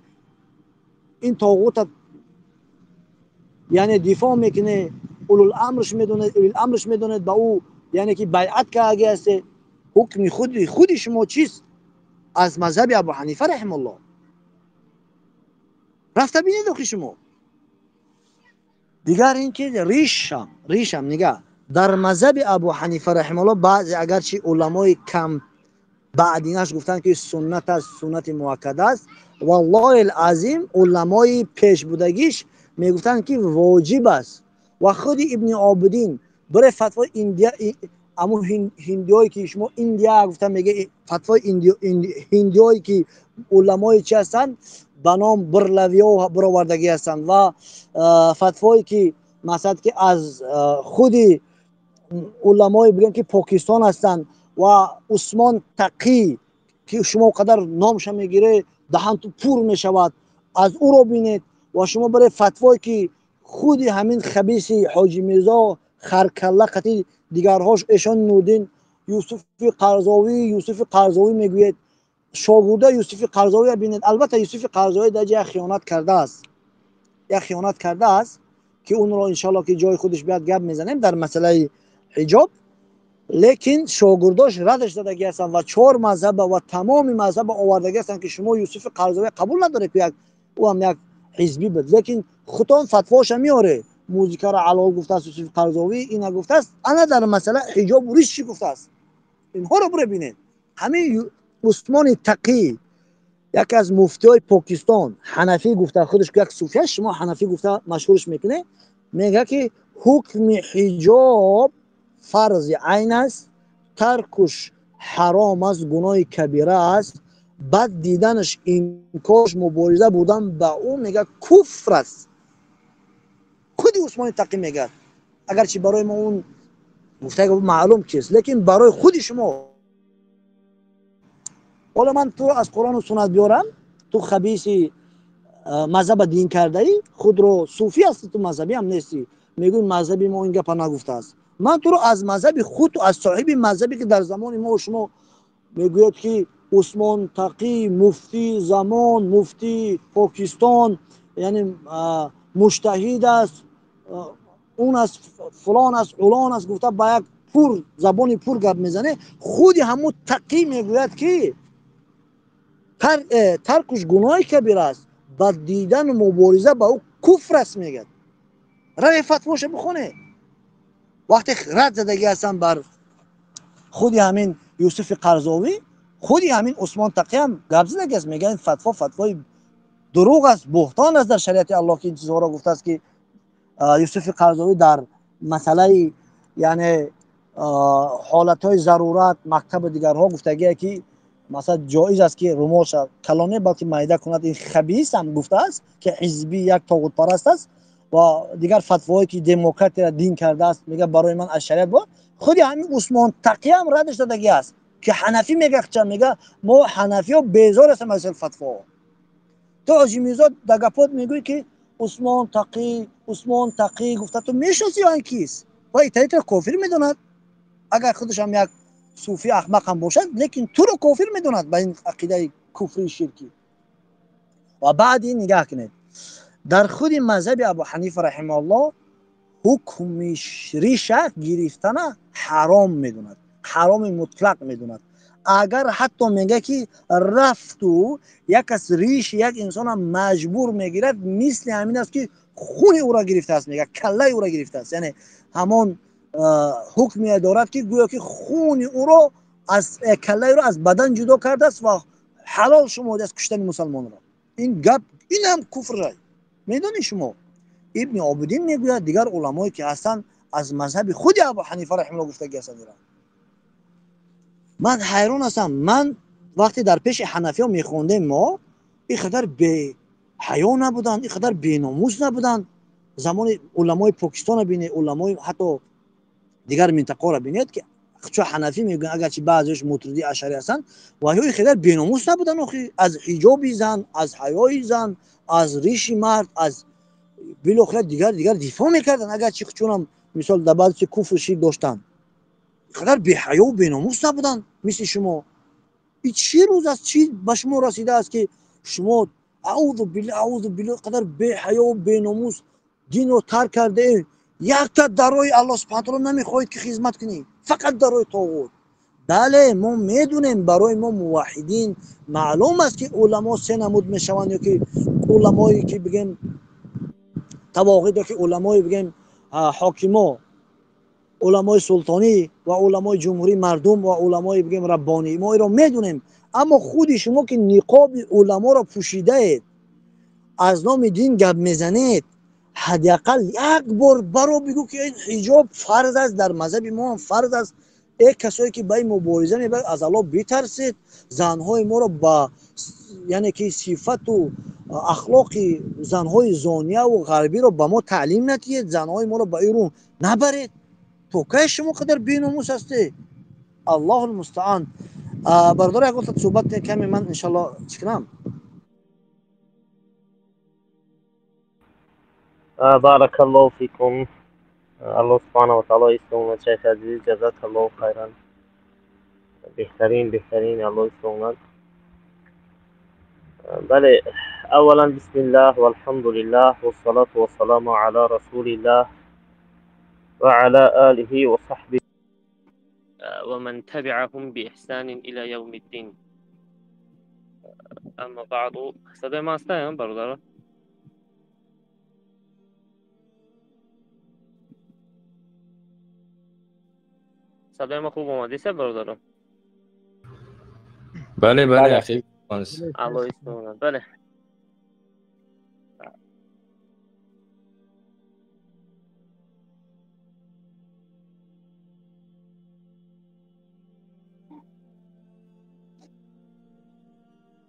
ин тоғута яъне дифоъ мекунед, улуламрш медонед, улуламрш медонед, ба ӯ яъне ки байъат кардаги ҳастед, ҳукми худи шумо чист аз мазҳаби Абу Ҳанифа раҳималлоҳ? Рафта бинед охи шумо. Дигар ин ки ришам нигаҳ, дар мазҳаби Абу Ҳанифа раҳималлоҳ баъзе, агарчи уламои кам баъдинаш гуфтанд, ки суннат аст, суннати муаккада аст, валлоҳи азим, уламои пешбудагиш мегуфтанд, ки воҷиб аст. Ва худи Ибни Обидин, бире фатвои Индия, аму ҳиндиое ки шумо Индия гуфта мега, фатвои ҳиндиое ки уламои чи ҳастанд, ба ном Бирлавиё баровардагӣ ҳастанд, ва фатвое ки масалан ки аз худи уламое бигӯем ки Покистон ҳастанд, ва Усмон Тақӣ, ки шумо қадар номша мегиред, даҳанту пур мешавад, аз ӯро бинед. Ва шумо барои фатвое ки худи ҳамин хабиси Ҳоҷи Мирзо Харкалла қати дигарҳош, эшон Нурдин Юсуфи Қарзовӣ, Юсуфи Қарзовӣ мегӯяд, шогирда Юсуфи Қарзовиро бинед. Албатта Юсуфи Қарзовӣ дар ҷа як хиёнат кардааст, як хиёнат кардааст, ки онро иншоалло ки ҷои худаш биёд гап мезанем дар масъалаи ҳиҷоб. Лекин шогирдош радаш додагӣ ҳастанд ва чор мазҳаба ва тамоми мазҳаба овардагӣ ҳастанд, ки шумо Юсуфи Қарзовӣ қабул надоред, ки як ӯ ҳам як ҳизбӣ буд, лекин худтон фатвоша меоред, музикаро ҳалол гуфтааст Юсуфи Қарзовӣ, ина гуфтааст, ана дар масъала ҳиҷобу риш чӣ гуфтааст, инҳоро бире бинед. Ҳамин Усмони Тақӣ, яке аз муфтиҳои Покистон, ҳанафӣ гуфта худаш, як суфия, шумо ҳанафӣ гуфта машҳурш мекунед, мегӯяд, ки ҳукми ҳиҷоб фарзи айн аст, таркуш ҳаром аст, гуноҳи кабира аст, бад диданаш, инкорш, мубориза бурдан ба ӯ мега куфр аст. Худи Усмони Тақӣ мегӯяд, агарчи барои мо он гуфтаи маълум чист, лекин барои худи шумо. Ҳоло ман туро аз Қуръону суннат биёрам, ту хабиси мазҳаба дин кардаӣ, худро суфӣ ҳастӣ, ту мазҳабӣ ҳам нестӣ, мегӯӣ мазҳаби мо ин гапа нагуфтааст. Ман туро аз мазҳаби худ, аз соҳиби мазҳабе ки дар замони мо шумо мегӯяд ки Усмон Тақӣ муфтии замон, муфтии Покистон, яъне муҷтаҳид аст, он аст, фалон аст, улон аст, гуфта ба як пур забони пур гап мезанӣ. Худи ҳамун Тақӣ мегӯяд ки таркуш гуноҳи кабир аст, бад дидану мубориза ба ӯ куфр аст, мегӯяд. Раве фатвоша бихоне. Вақте рад задагӣ ҳастанд бар худи ҳамин Юсуфи Қарзовӣ, худи ҳамин Усмон Тақӣ ҳам гап задагӣ аст, мегӯяд фатво фатвои дурӯғ аст, буҳтон аст дар шариати Аллоҳ, ки ин чизҳоро гуфтааст ки Юсуфи Қарзовӣ дар масъалаи яъне ҳолатҳои зарурат мактаби дигарҳо гуфтагие ки масалан ҷоиз аст ки румолша калоне балки майда кунад. Ин хабис ҳам гуфтааст ки ҳизбӣ як тоғутпараст аст ва дигар фатвоҳое ки демократияро дин кардааст, мегӯяд барои ман аз шариат буд. Худи ҳамин Усмон Тақӣ ҳам радш додагӣ аст ки ҳанафӣ мегӯяд, ча мегӯяд мо ҳанафиҳо безор ҳастем аз ин фатвоҳо. Ту Ҳоҷи Мирзо дар гапот мегӯӣ ки Усмон Тақӣ, Усмон Тақӣ гуфта, ту мешиносӣ он кист? Ва итаитро кофир медонад, агар худаш ҳам як суфи аҳмақ ҳам бошад, лекин туро кофир медонад ба ин ақидаи куфри ширкӣ. Ва баъд ин нигаҳ кунед, дар худи мазҳаби Абу Ҳанифа раҳимаҳуллоҳ ҳукми риша гирифтана ҳаром медонад, ҳароми мутлақ медонад. Агар ҳатто мегӯяд ки рафту як кас риши як инсона маҷбур мегирад, мисли ҳамин аст ки хуни ӯро гирифтааст, мегӯяд каллаи ӯро гирифтааст, яъне ҳамон ҳукме дорад ки гӯё ки хуни ӯро аз каллаи ӯро аз бадан ҷудо кардааст ва ҳалол шумодааст куштани мусалмонро. Ин гап ин ҳам куфр. Медонӣ шумо Ибни Обидин мегӯяд, дигар уламое ки ҳастанд аз мазҳаби худи Абу Ҳанифа раҳимаҳуллоҳ гуфтагӣ ҳастанд. Ман ҳайрон ҳастам. Ман вақте дар пеши ҳанафиҳо мехондем, мо ин қадар беҳаё набуданд, ин қадар беномус набуданд. Замони уламои Покистонро бинед, уламои ҳатто дигар минтақаро бинед ки чо ҳанафӣ мегӯянд, агарчи баъзеаш мутриди ашарӣ ҳастанд, ва ё ин қадар беномус набуданд. Охи аз ҳиҷоби зан, аз ҳаёи зан, аз риши мард, аз билохира дигар дифоъ мекарданд, агарчи чунам мисол дар баъзе куфру ширк доштанд. Қадар беҳаёву беномус набуданд мисли шумо. Ин чӣ рӯз аст, чӣ ба шумо расидааст ки шумо аузу биллаҳ, аузу биллаҳ, қадар беҳаёву беномус динро тарк кардаед, якта дарои Аллоҳ субҳанаҳу таъоло намехоҳед ки хизмат кунӣ, фақат дарои тоғут. Бале, мо медонем, барои мо муваҳҳидин маълум аст ки уламо се намуд мешаванд, ё ки уламое ки бигем тавоғид, ё ки уламое бигем ҳокимо, уламои султонӣ ва уламои ҷумҳурии мардум ва уламои бигем раббонӣ. Мо инро медонем, аммо худи шумо ки ниқоби уламоро пӯшидаед, аз номи дин гап мезанед, ҳадди ақал як бор баро бигӯ ки ин ҳиҷоб фарз аст, дар мазҳаби мо ҳам фарз аст. Э касое ки ба ин мубориза мебарад, аз Аллоҳ битарсед, занҳои моро ба яъне ки сифату ахлоқи занҳои зонияву ғарбиро ба мо таълим надиҳед, занҳои моро ба ин рӯ набаред. То кай шумо қадар беномус ҳастед? Аллоҳу лмустаан. Бародаро, як вақт суҳбат каме ман иншаллоҳ чӣ кунам. Баракаллоҳу фикум. Аллоҳ субҳанаҳу ва таъоло истонад. Шайхи азиз, ҷазакаллоҳу хайран. Беҳтарин, беҳтарин, Аллоҳ истонад. Бале, аввалан бисмиллаҳ валҳамдулиллаҳ вассалату вассаламу ала расулиллаҳ ва ала олиҳи ва саҳбиҳи ва ман табиаҳум биэҳсанин ила явмиддин. Амма баъду, садои ман аст, бародаро? Садои ма хуб омадиса, бародаро? Бале, бале, ахи. Аллоҳ истонад. Бале,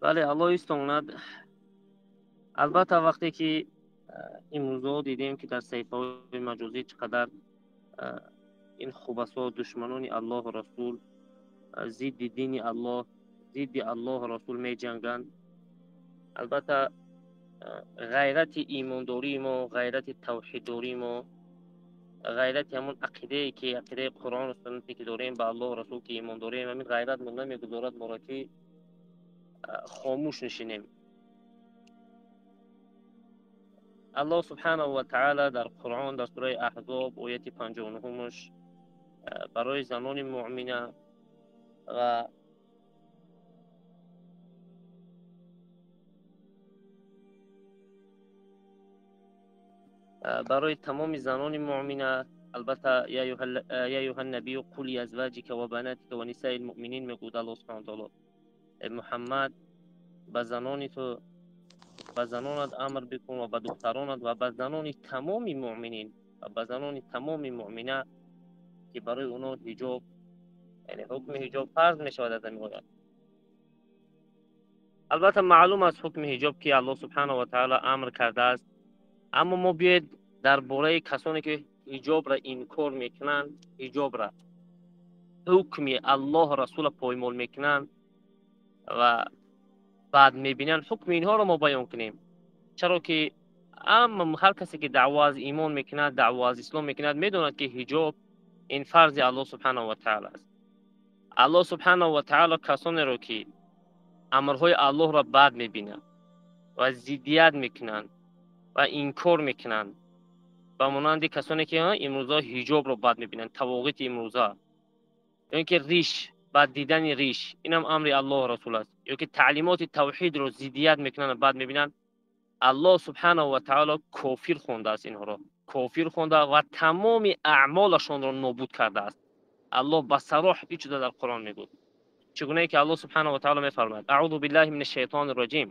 Бале, Аллоҳ истонад. Албатта вақте ки имрӯзҳо дидем, ки дар саҳифаҳои маҷозӣ чӣ қадар ин хубасо, душманони Аллоҳу Расул, зидди дини Аллоҳ, зидди Аллоҳу Расул меҷанганд. Албатта ғайрати имондории мо, ғайрати тавҳиддории мо, ғайрати ҳамон ақидае ки ақидаи Қуръону суннате ки дорем, ба Аллоҳу Расул ки имон дорем, ҳамин ғайрат мо намегузорад моро ки хомӯш нишинем. Аллоҳ субҳанаҳу ва таъала дар Қуръон дар сураи Аҳзоб ояти 59-аш барои занони муъмина ва барои тамоми занони муъмина, албатта я аюҳан набию қул ли азваҷика ва банатика ва нисаи лмуъминин мегӯяд Аллоҳ субҳанаҳу ва таъала. Э Муҳаммад, ба занони ту, ба занонат амр бикун ва ба духтаронат ва ба занони тамоми муъминин ва ба занони тамоми муъмина, ки барои онҳо ҳиҷоб, яъне ҳукми ҳиҷоб фарз мешавад аз ҳамин оят. Албатта маълум аст ҳукми ҳиҷоб ки Аллоҳ субҳанаҳу ва таъала амр кардааст, аммо мо биёед дар бораи касоне ки ҳиҷобро инкор мекунанд, ҳиҷобро, ҳукми Аллоҳ Расула поймол мекунанд ва баъд мебинанд, ҳукми инҳоро мо баён кунем. Чаро ки амма ҳар касе ки даъво аз имон мекунад, даъво аз ислом мекунад, медонад ки ҳиҷоб ин фарзи Аллоҳ субҳанаҳу ва таъала аст. Аллоҳ субҳанаҳу ва таъала касонеро ки амрҳои Аллоҳро бад мебинанд ва зиддият мекунанд ва инкор мекунанд, ба монанди касоне ки имрӯза ҳиҷобро бад мебинанд, тавоғити имрӯза, ё ин ки риш, бад дидани риш, инам амри Аллоҳ Расул аст, ё ки таълимоти тавҳидро зиддият мекунанд ва бад мебинанд, Аллоҳ субҳанаҳу ва таъала кофир хондааст инҳоро, кофир хонда ва тамоми аъмолашонро нобуд кардааст. Аллоҳ ба сароҳ ин чиза дар Қуръон мегӯяд. Чигунае ки Аллоҳ субҳанаҳу ва таъала мефармояд: аъузу биллаҳи минаш шайтонир раҷим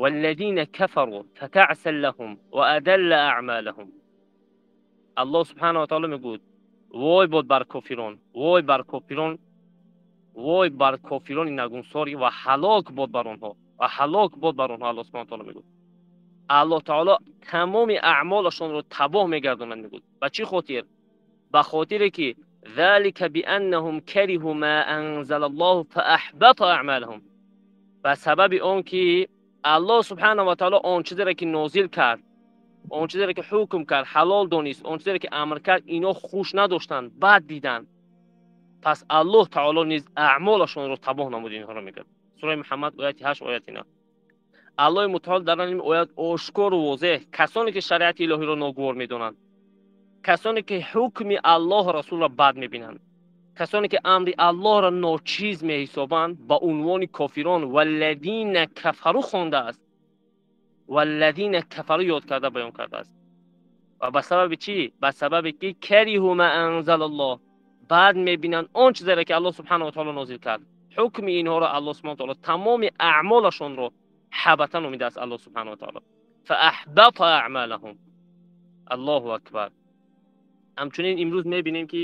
валлазина кафару фатаъсан лаҳум ва адалла аъмалаҳум. Аллоҳ субҳанаҳу ва таъала мегӯяд: вой бод бар кофирон, вой бар кофирон, вой бар кофирони нагунсорӣ ва ҳалок бод бар онҳо, ва ҳалок бод бар онҳо. Аллоҳ субҳанаҳу ва таъала мегӯяд Аллоҳ таъала тамоми аъмолашонро табоҳ мегардонад. Мегӯяд ба чӣ хотир? Ба хотире ки ذلك بأنهم كرهوا ما أنزل الله فأحبط أعمالهم. ба сабаби он ки Аллоҳ субҳанаҳу ва таъала он чизеро ки нозил кард, он чизеро ки ҳукм кард, ҳалол донист, он чизеро ки амр кард, ино хуш надоштанд, бад диданд. Пас Аллоҳ таъало низ аъмолашонро табоҳ намуд инҳоро мегӯяд. Сураи Муҳаммад ояти 8 ояти 9. Аллоҳи мутаол дар ин оят ошкору возеҳ касоне ки шариати илоҳиро ногувор медонанд, касоне ки ҳукми Аллоҳ Расулро бад мебинанд, касоне ки амри Аллоҳро ночиз меҳисобанд, ба унвони кофирон валлазина кафару хондааст, валлазина кафару ёд карда баён кардааст. Ва ба сабаби чӣ? Ба сабаби ки кариҳу ма анзалаллоҳ, бад мебинанд он чизеро ки Аллоҳ субҳанаҳу ва таъала нозил кард. Ҳукми инҳоро Аллоҳ субҳанаҳу ва таъала тамоми аъмолашонро ҳабата номидааст Аллоҳ субҳанаҳу ва таъала. фаахбата аъмалаҳум. Аллоҳу акбар. Ҳамчунин имрӯз мебинем ки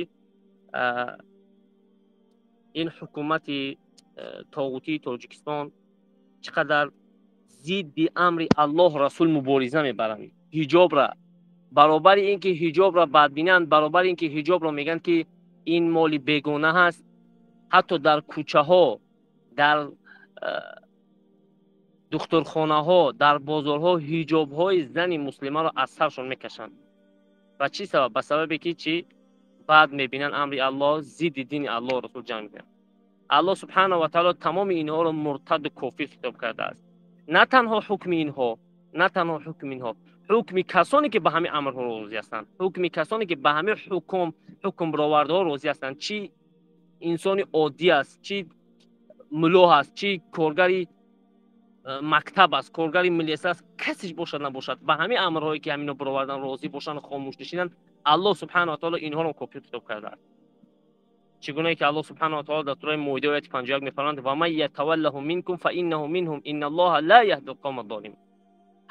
ин ҳукумати тоғутии Тоҷикистон чӣ қадар зидди амри Аллоҳ Расул мубориза мебаранд. Ҳиҷобра, баробари ин ки ҳиҷобра бадбинанд, баробари ин ки ҳиҷобро мегӯянд ки ин моли бегона ҳаст, ҳатто дар кӯчаҳо, дар духтурхонаҳо, дар бозорҳо ҳиҷобҳои зани муслимаро аз саршон мекашанд. Ба чӣ сабаб? Ба сабабе ки чӣ? Бад мебинанд амри Аллоҳ, зидди дини Аллоҳ Расул ҷанг мекунанд. Аллоҳ субҳанаҳу ва таъала тамоми инҳоро муртаду кофир хитоб кардааст. На танҳо ҳукми инҳо, на танҳо ҳукми инҳо, ҳукми касоне ки ба ҳамин амрҳо розӣ ҳастанд, ҳукми касоне ки ба ҳамин ҳукм баровардаҳо розӣ ҳастанд, чӣ инсони оддӣ аст, чӣ мулло ҳаст, чӣ коргари мактаб аст, коргари милиса аст, касеш бошад набошад, ба ҳамин амрҳое ки ҳамино баровардан розӣ бошанд, хомӯш нишинанд, Аллоҳ субҳанаҳу ва таъала инҳоро кофир хитоб кардааст. Чӣ гунае ки Аллоҳ субҳанаҳу ва таъала дар сураи Моида ояти 51 мефармояд: ва ман ятаваллаҳу минкум фаиннаҳу минҳум инналлоҳа ла яҳди алқавма золимин.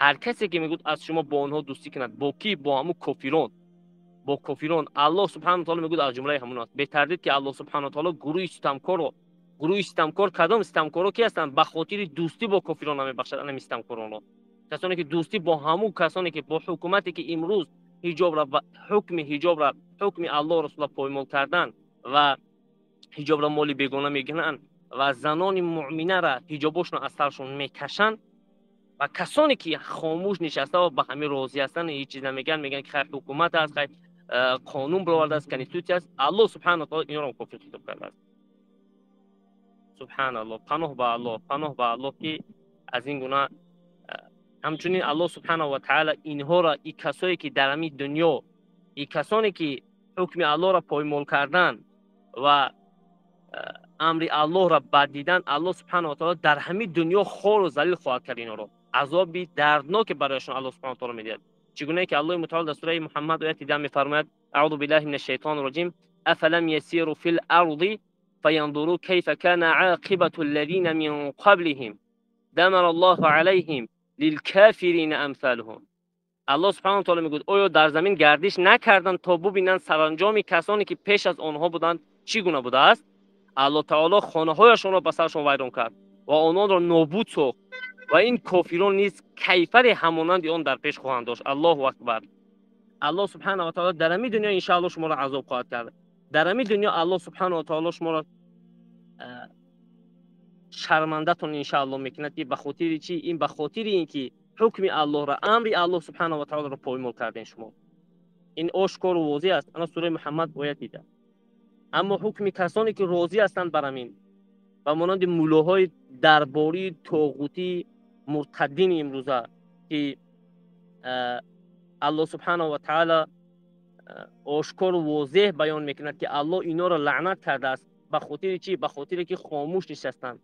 Ҳар касе ки мегӯяд аз шумо бо онҳо дӯстӣ кунад, бо кӣ? Бо ҳамун кофирон, бо кофирон. Аллоҳ субҳанаҳу ва таъала мегӯяд аз ҷумлаи ҳамон аст. Бетардид ки Аллоҳ субҳанаҳу ва таъала гурӯҳи ситамкорро Гурӯҳи ситамкор кадом ситамкоро ки ҳастанд? Ба хотири дӯстӣ бо кофирон намебахшад анами ситамкоронро, касоне ки дӯстӣ бо ҳамун касоне ки бо ҳукумате ки имрӯз ҳиҷобра, ҳукми ҳиҷобра, ҳукми Аллоҳ Расула поймол кардан ва ҳиҷобра моли бегона мегиранд ва занони муъминара ҳиҷобошонро аз саршон мекашанд, ва касоне ки хомӯш нишаста ва ба ҳамин розӣ ҳастанд, ҳеҷ чиз намегӯянд, мегӯянд ки хайр, ҳукумат аст, хайр, қонун баровардааст, конститутсия аст. Аллоҳ субҳана таала инҳоро кофир хитоб кардааст. Субҳаналлоҳ, паноҳ ба Аллоҳ, паноҳ ба Аллоҳ, ки аз ин гуна. Ҳамчунин Аллоҳ субҳанаҳу ва таала инҳоро, и касое ки дар ҳамин дунё, и касоне ки ҳукми Аллоҳро поймол кардан ва амри Аллоҳро бад дидан, Аллоҳ субҳанаҳу ва таала дар ҳамин дунё хору залил хоҳад кард инҳоро, азоби дардноке барояшон Аллоҳ субҳанаҳу таала медиҳад. Чӣ гунае ки Аллоҳи мутаол дар сураи Муҳаммад ояти 10 мефармояд: أعوذ بالله من الشيطان الرجيم، أفلم يسيروا في الأرض فينظروا كيف كان عاقبة الذين من قبلهم دمر الله عليهم للكافرين أمثالهم. Аллоҳ субҳанаҳу таала мегӯяд: оё дар замин гардиш накарданд, то бубинанд саранҷоми касоне ки пеш аз онҳо буданд чӣ гуна будааст? Аллоҳ таоло хонаҳояшонро ба сарашон вайрон кард ва ононро нобуд сохт, ва ин кофирон низ кайфаре ҳамонанди он дар пеш хоҳанд дошт. Аллоҳу акбар! Аллоҳ субҳанаҳу ва таала дар ҳамин дунё иншааллоҳ шуморо азоб хоҳад кард. Дар ҳамин дунё Аллоҳ субҳанаҳу ва таоло шуморо шармандатон иншааллоҳ мекунад, ки ба хотири чӣ? Ин ба хотири ин ки ҳукми Аллоҳро, амри Аллоҳ субҳанаҳу ва таолоро поймол кардем шумо. Ин ошкору возеҳ аст, ана сураи Муҳаммад ояти 10. Аммо ҳукми касоне ки розӣ ҳастанд бар ҳамин, ба монанди муллоҳои дарбории тоғутӣ, муртаддини имрӯза, ки Аллоҳ субҳанаҳу ва таала ошкору возеҳ баён мекунад, ки Аллоҳ инҳоро лаънат кардааст. Ба хотири чӣ? Ба хотире ки хомӯш нишастанд,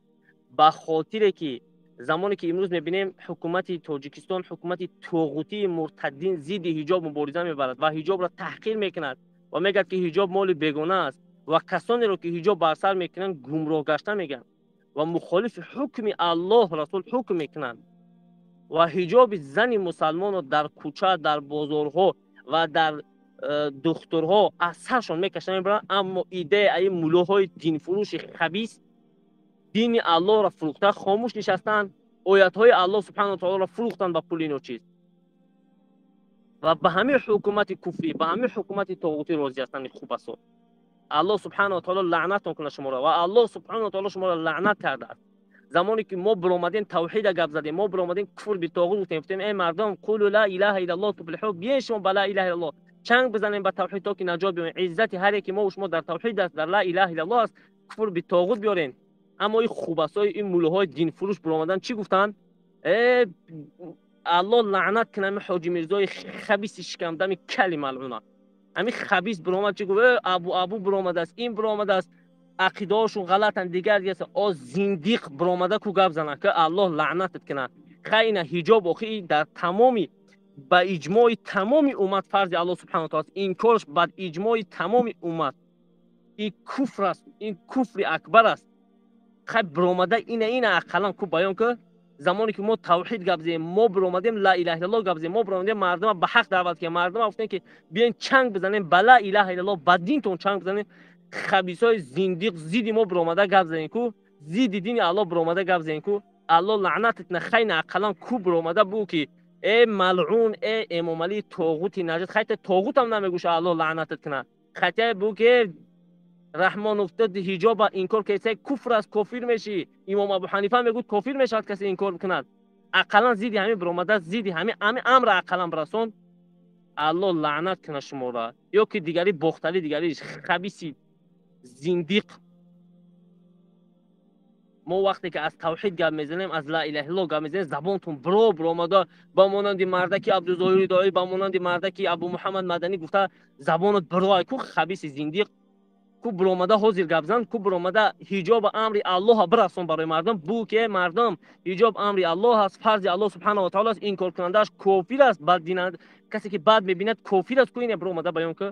ба хотире ки замоне ки имрӯз мебинем, ҳукумати Тоҷикистон, ҳукумати тоғутии муртаддин зидди ҳиҷоб мубориза мебарад ва ҳиҷобро таҳқир мекунад ва мегӯяд, ки ҳиҷоб моли бегона аст, ва касонеро ки ҳиҷоб бар сар мекунанд, гумроҳ гашта мегӯянд ва мухолифи ҳукми Аллоҳ, Расул ҳукм мекунанд, ва ҳиҷоби зани мусалмонро дар кӯча, дар бозорҳо ва дар духтурҳо аз саршон мекашанд, мебаранд. Аммо идеяи муллоҳои динфурӯши хабис, дини Аллоҳро фурӯхта, хомӯш нишастанд, оятҳои Аллоҳ субҳанаҳу таолоро фурӯхтанд ба пули ночиз ва ба ҳамин ҳукумати куфрӣ, ба ҳамин ҳукумати тоғутӣ розӣ ҳастанд. Хубасо, Аллоҳ субҳанаҳу таоло лаънатон кунад шуморо, ва Аллоҳ субҳанаҳу таоло шуморо лаънат кардааст. Замоне ки мо биромадем, тавҳида гап задем, мо биромадем, куфр битоғут гуфтем, гуфтем: эй мардум, قولوا لا إله إلا الله تفلحوا, биёед шумо ба ла илаҳа иллаллоҳ чанг бизанем, ба тавҳид, то ки наҷот биёем. Иззати ҳар яке мо шумо дар тавҳид аст, дар ла илаҳа иллаллоҳ аст, куфр битоғут биёрем. Аммо ин хубасои, ин муллоҳои динфурӯш биромадан, чӣ гуфтанд? Э, Аллоҳ лаънат кунад ами Ҳоҷи Мирзои хабиси шикамдами кали малъуна. Ами хабис биромад, чӣ гуфт? Э, абу биромадааст, ин биромадааст, ақидаҳошон ғалатанд, дигар дигар. О, зиндиқ биромада ку гап занад, ки Аллоҳ лаънатат кунад. Хай, ина ҳиҷоб охи дар тамоми, ба иҷмои тамоми уммат фарзи Аллоҳ субҳанаҳу таала аст. Инкорш бад иҷмои тамоми уммат ин куфр аст, ин куфри акбар аст. Хай, биромада ина ақаллан ку баён ки замоне ки мо тавҳид гап задем, мо биромадем, ла илаҳа иллаллоҳ гап задем, мо биромадем, мардума ба ҳақ даъват кардем, мардума гуфтем, ки биёен чанг бизанем ба ла илаҳа иллаллоҳ, ба динтон чанг бизанем. Хабисои зиндиқ зидди мо биромада гап задем ку, зидди дини Аллоҳ биромада гап задем ку. Аллоҳ лаънатат кунад. Хай, на ақаллан ку биромада бу, ки э малъун, э Эмомалии тоғути наҷис. Хайта тоғутам намегӯша, Аллоҳ лаънатат кунад. Хатя бу, ки Раҳмонов ҳиҷоба инкор кардӣ, куфр аст, кофир мешӣ. Имом Абу Ҳанифа мегӯяд, кофир мешавад касе инкор бикунад. Ақаллан зидди ҳамин биромада, зидди ҳамин амра ақаллан бирасон. Аллоҳ лаънат кунад шуморо, ё ки дигари бохталӣ, дигари хабиси зиндиқ. Мо вақте ки аз тавҳид гап мезанем, аз ла илаҳа иллаллоҳ гап мезанем, забонтон биро биромада, ба монанди мардаки Абдузоҳири Доӣ, ба монанди мардаки Абу Муҳаммад Маданӣ гуфта, забонат бироай ку. Хабиси зиндиқ ку биромада ҳозир гап зан, ку биромада ҳиҷоба амри Аллоҳа бирасон барои мардум, бу ки мардум, ҳиҷоб амри Аллоҳ аст, фарзи Аллоҳ субҳанаҳу ва таоло аст, инкоркунандааш кофир аст, бад касе ки бад мебинад, кофир аст. Ку ине биромада баён ку.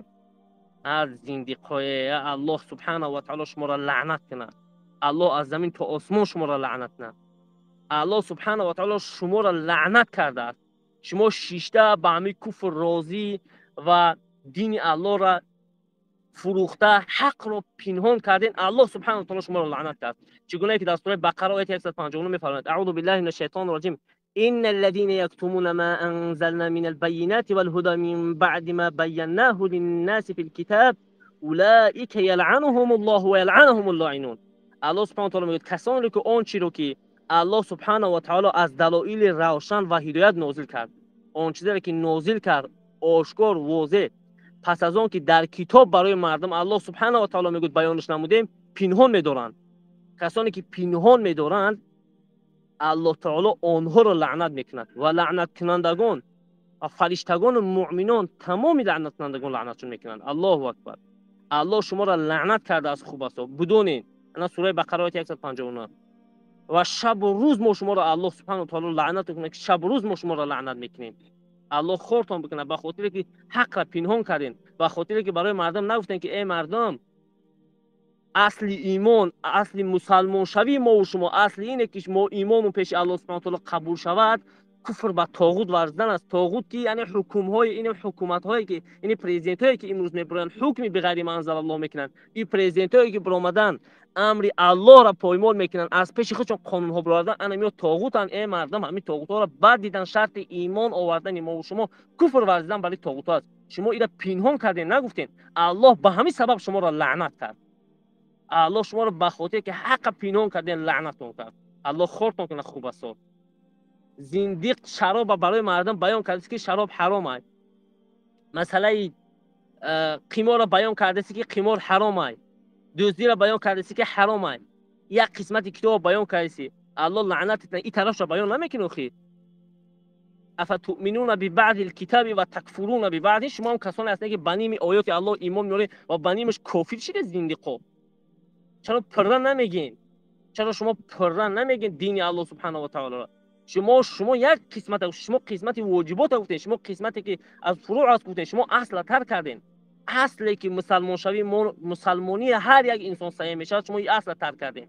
Аз зиндиқое, Аллоҳ субҳанаҳу ва таоло шуморо лаънат кунад. Аллоҳ аз замин то осмон шуморо лаънат кунад. Аллоҳ субҳанаҳу ва таоло шуморо лаънат кардааст. Шумо шишта ба ҳамин куфр розӣ ва дини Аллоҳро Фурӯхта, ҳақро пинҳон карден, Аллоҳ субҳанаҳу ва таъоло шуморо лаънат кард. Чӣ гунае ки дар сураи Бақара ояти 159 мефармояд: аъузу биллаҳи минаш шайтони раҷим, إن الذين يكتمون ما أنزلنا من البينات والهدى من بعد ما بيناه للناس في الكتاب أولئك يلعنهم الله ويلعنهم اللاعنون. Аллоҳ субҳанаҳу ва таъоло мегӯяд: касоне ки он чиро ки Аллоҳ субҳанаҳу ва таъоло аз далоили равшан ва ҳидоят нозил кард, он чизеро ки нозил кард ошкор, возеҳ, пас аз он ки дар китоб барои мардум Аллоҳ субҳанаҳу ва таъоло мегӯяд баёнаш намудем, пинҳон медоранд. Касоне ки пинҳон медоранд, Аллоҳ таъоло онҳоро лаънат мекунад ва лаънаткунандагон ва фариштагону муъминон, тамоми лаънаткунандагон лаънатшон мекунанд. Аллоҳу акбар! Аллоҳ шуморо лаънат кардааст. Хуб аст, бидонед, ана сураи Бақара ояти 159. Ва шабу рӯз мо шуморо Аллоҳ субҳанаҳу ва таъоло лаънат мекунад, ки шабу рӯз мо шуморо лаънат мекунем. Аллоҳ хортон бикунад, ба хотире ки ҳақра пинҳон кардем, ба хотире ки барои мардум нагуфтем, ки эй мардум, асли имон, асли мусалмоншавии мову шумо, асли ине ки мо имону пеши Аллоҳ субҳанаҳу ва таъоло қабул шавад, куфр ба тоғут варзидан аст. Тоғут ки яъне ҳукмҳои ин ҳукуматҳое ки ин президентҳое ки имрӯз мебироянд, ҳукми биғайри ма анзалаллоҳ мекунанд. Ин президентҳое ки биромадан, амри Аллоҳро поймол мекунанд, аз пеши худшон қонунҳо бировардан, ана миё тоғутанд. Э мардум, ҳамин тоғутҳоро бад дидан шарти имон овардани мову шумо куфр варзидан барои тоғутҳо аст. Шумо ира пинҳон кардем, нагуфтем. Аллоҳ ба ҳамин сабаб шуморо лаънат кард. Аллоҳ шуморо ба хотире ки ҳаққа пинҳон кардем, лаънатон кард. Аллоҳ хортон кунад. Хуб аст, зиндиқ шароба барои мардум баён кардааст, ки шароб ҳаром ай. Масъалаи қиморро баён кардааст, ки қимор ҳаром ай. Дуздиро баён кардааст, ки ҳаром ай. Як қисмати китобро баён кардааст. Аллоҳ лаънат ин тарафшо баён намекунад охи. Афатуъминуна бибаъди лкитаби ва такфуруна бибаъди. Шумо ҳам касоне ҳастед, ки ба ними оёти Аллоҳ имон меоред ва ба нимаш кофир шидед. Зиндиқо, чаро пурра намегӯед? Чаро шумо пурра намегӯед дини Аллоҳ субҳанаҳу ва таолоро? Шумо як қисмат, шумо қисмати воҷибота гуфтед, шумо қисмате ки аз фуруъ аст гуфтед, шумо асла тарк кардем. Асле ки мусалмоншавӣ, мусалмонии ҳар як инсон саҳеҳ мешавад, шумо ин асла тарк кардем.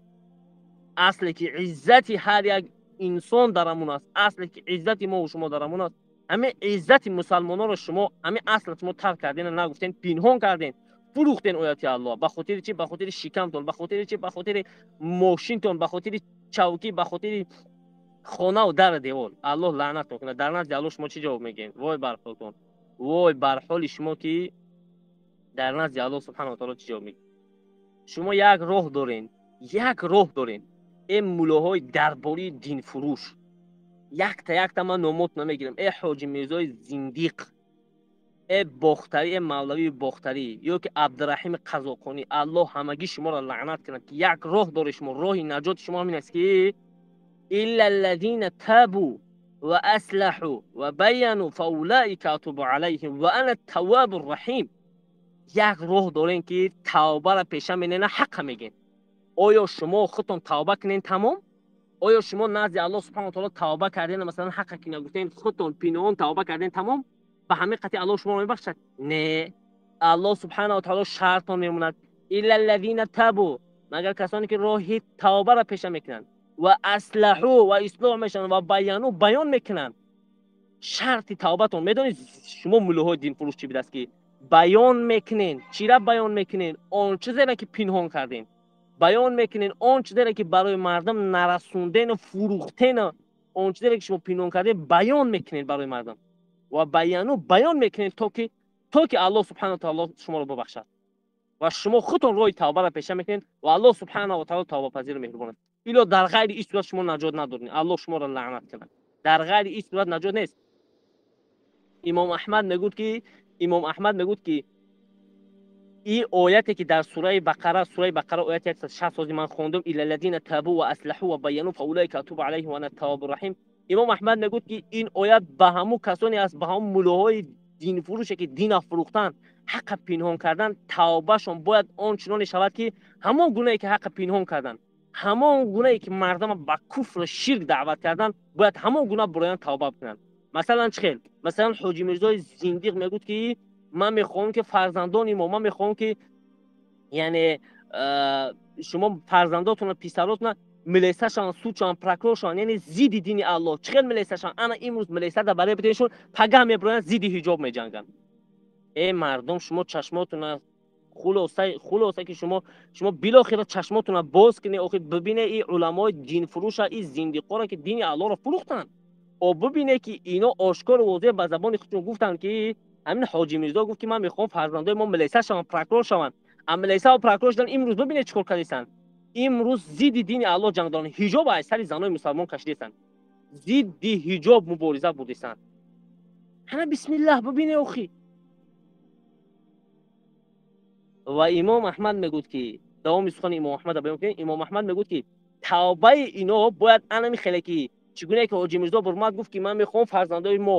Асле ки иззати ҳар як инсон дар ҳамун аст, асле ки иззати мову шумо дар ҳамун аст, ҳамин иззати мусалмононро шумо, ҳамин асла шумо тарк кардем, нагуфтем, пинҳон кардем, фурӯхтен ояти Аллоҳ. Ба хотири чӣ? Ба хотири шикамтон. Ба хотири чӣ? Ба хотири мошинтон, ба хотири чавкӣ, ба хотири хонаву дару девор. Аллоҳ лаънатон кунад. Дар назди Аллоҳ шумо чӣ ҷавоб мегӯед? Вой бар ҳолтон, вой бар ҳоли шумо, ки дар назди Аллоҳ субҳанаҳу ва таоло чӣ ҷавоб мегӯед? Шумо як роҳ дорен, як роҳ дорен. Э муллоҳои дарбории динфурӯш, якта якта ман номот намегирам. Э Ҳоҷи Мирзои зиндиқ, э Бохтарӣ, э Мавлавии Бохтарӣ ё ки Абдураҳими Қазоқонӣ, Аллоҳ ҳамагӣ шуморо лаънат кунад, ки як роҳ доред шумо. Роҳи наҷоти шумо ҳамин аст, ки إلا الذين تابوا وأصلحوا وبينوا فأولئك أتوب عليهم وأنا التواب الرحيم. Як роҳ дорем, ки тавбаро пеша менена, ҳаққа мегӯем. Оё шумо худтон тавба кунен, тамом? Оё шумо назди Аллоҳ субҳанаҳу ва таоло тавба карден, масалан, ҳаққа ки нагуфтем, худтон пинҳон тавба карден, тамом, ба ҳамин қатъи Аллоҳ шуморо мебахшад? Не, Аллоҳ субҳанаҳу ва таоло шартон мемонад: إلا الذين تابوا, магар касоне ки роҳи тавбаро пеша мекунанд, ва أصلحوا, ва ислоҳ мешаванд, ва بينوا, баён мекунанд. Шарти тавбатон, медонед, шумо муллоҳои динфурӯш, чӣ будааст? Ки баён мекунен. Чира баён мекунен? Он чизеро ки пинҳон кардем баён мекунен, он чизеро ки барои мардум нарасондену фурӯхтену он чизеро ки шумо пинҳон кардем баён мекунен барои мардум. Ва بينوا, баён мекунен, то ки Аллоҳ субҳанаҳу таоло шуморо бубахшад. Ва шумо худтон роҳи тавбаро пеша мекунед, ва Аллоҳ субҳанаҳу ва таоло тавбапазиру меҳрубон аст. Ило дар ғайри ин сурат шумо наҷот надоред. Аллоҳ шуморо лаънат кунад. Дар ғайри ин сурат наҷот нест. Имом Аҳмад мегӯд, ки ин ояте ки дар сураи Бақара, сураи Бақара ояти 160 сози ман хондум, إلا الذين تابوا وأصلحوا وبينوا فأولئك أتوب عليهم وأنا التواب الرحيم, имом Аҳмад мегӯд, ки ин оят ба ҳамун касоне аст, ба ҳамун муллоҳои динфурӯше, ки дина фурӯхтан, ҳаққа пинҳон кардан. Тавбашон бояд он чуноне шавад, ки ҳамон гунае ки ҳаққа пинҳон кардан, ҳамон гунае ки мардама ба куфру ширк даъват кардан, бояд ҳамон гуна буроян тавба бикунанд. Масалан, чӣ хел? Масалан, Ҳоҷи Мирзои зиндиқ мегӯд, ки ман мехоҳам, ки фарзандони мо, ман мехоҳам, ки яъне шумо фарзандотона, писаротона милиса шаванд, суд шаванд, прокурор шаванд, яъне зидди дини Аллоҳ. Чӣ хел милиса шаванд? Ана имрӯз милиса да барои битеншон, пагаҳ мебироянд, зидди ҳиҷоб меҷанганд. Э мардум, шумо чашмотона Хулоса ки шумо билохира чашмотонро боз кунед, охир бибинед ин уламои динфурӯша, ин зиндиқоро ки дини Аллоҳро фурӯхтанд. О бибинед ки ино ошкору возеҳ ба забони худшон гуфтанд ки ҳамин Ҳоҷи Мирзо гуфт ки ман мехоҳам фарзандои мо милиса шаванд, прокурор шаванд. А милиса ва прокурор шудан имрӯз бибинед чӣ кор кардастанд. Имрӯз зидди дини Аллоҳ ҷанг доранд, ҳиҷоб аз сари занои мусалмон кашидастанд, зидди ҳиҷоб мубориза бурдастанд. Ҳана бисмиллаҳ бибинед охи. Ва Имом Аҳмад мегӯд ки давоми сухани Имом Аҳмадро баён кунем. Имом Аҳмад мегӯд ки тавбаи ино бояд анами хеле ки чӣ гуна ки Ҳоҷи Мирзо Бурмад гуфт ки ман мехоҳам фарзандои мо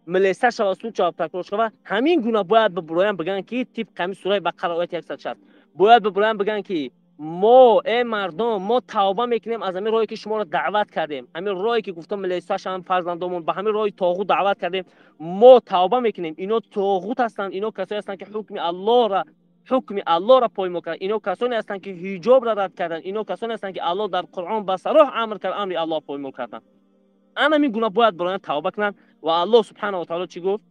милиса шава, суд шава, прокурор шава, ҳамин гуна бояд бибуроян бигӯянд ки тибқи ҳамин сураи Бақара ояти 160 бояд бибуроян бигӯянд ки мо э мардум, мо тавба мекунем аз ҳамин роҳе ки шуморо даъват кардем, ҳамин роҳе ки гуфтам милиса шаванд фарзандомон, ба ҳамин роҳи тоғут даъват кардем, мо тавба мекунем. Ино тоғут ҳастанд, ино касое ҳастанд ки ҳукми Аллоҳро поймол карданд, ино касоне ҳастанд ки ҳиҷобро рад карданд, ино касоне ҳастанд ки Аллоҳ дар Қуръон ба сароҳ амр кард, амри Аллоҳ поймол карданд. Ана ҳамин гуна бояд бароян тавба кунанд. Ва Аллоҳ субҳанаҳу ва таъоло чӣ гуфт?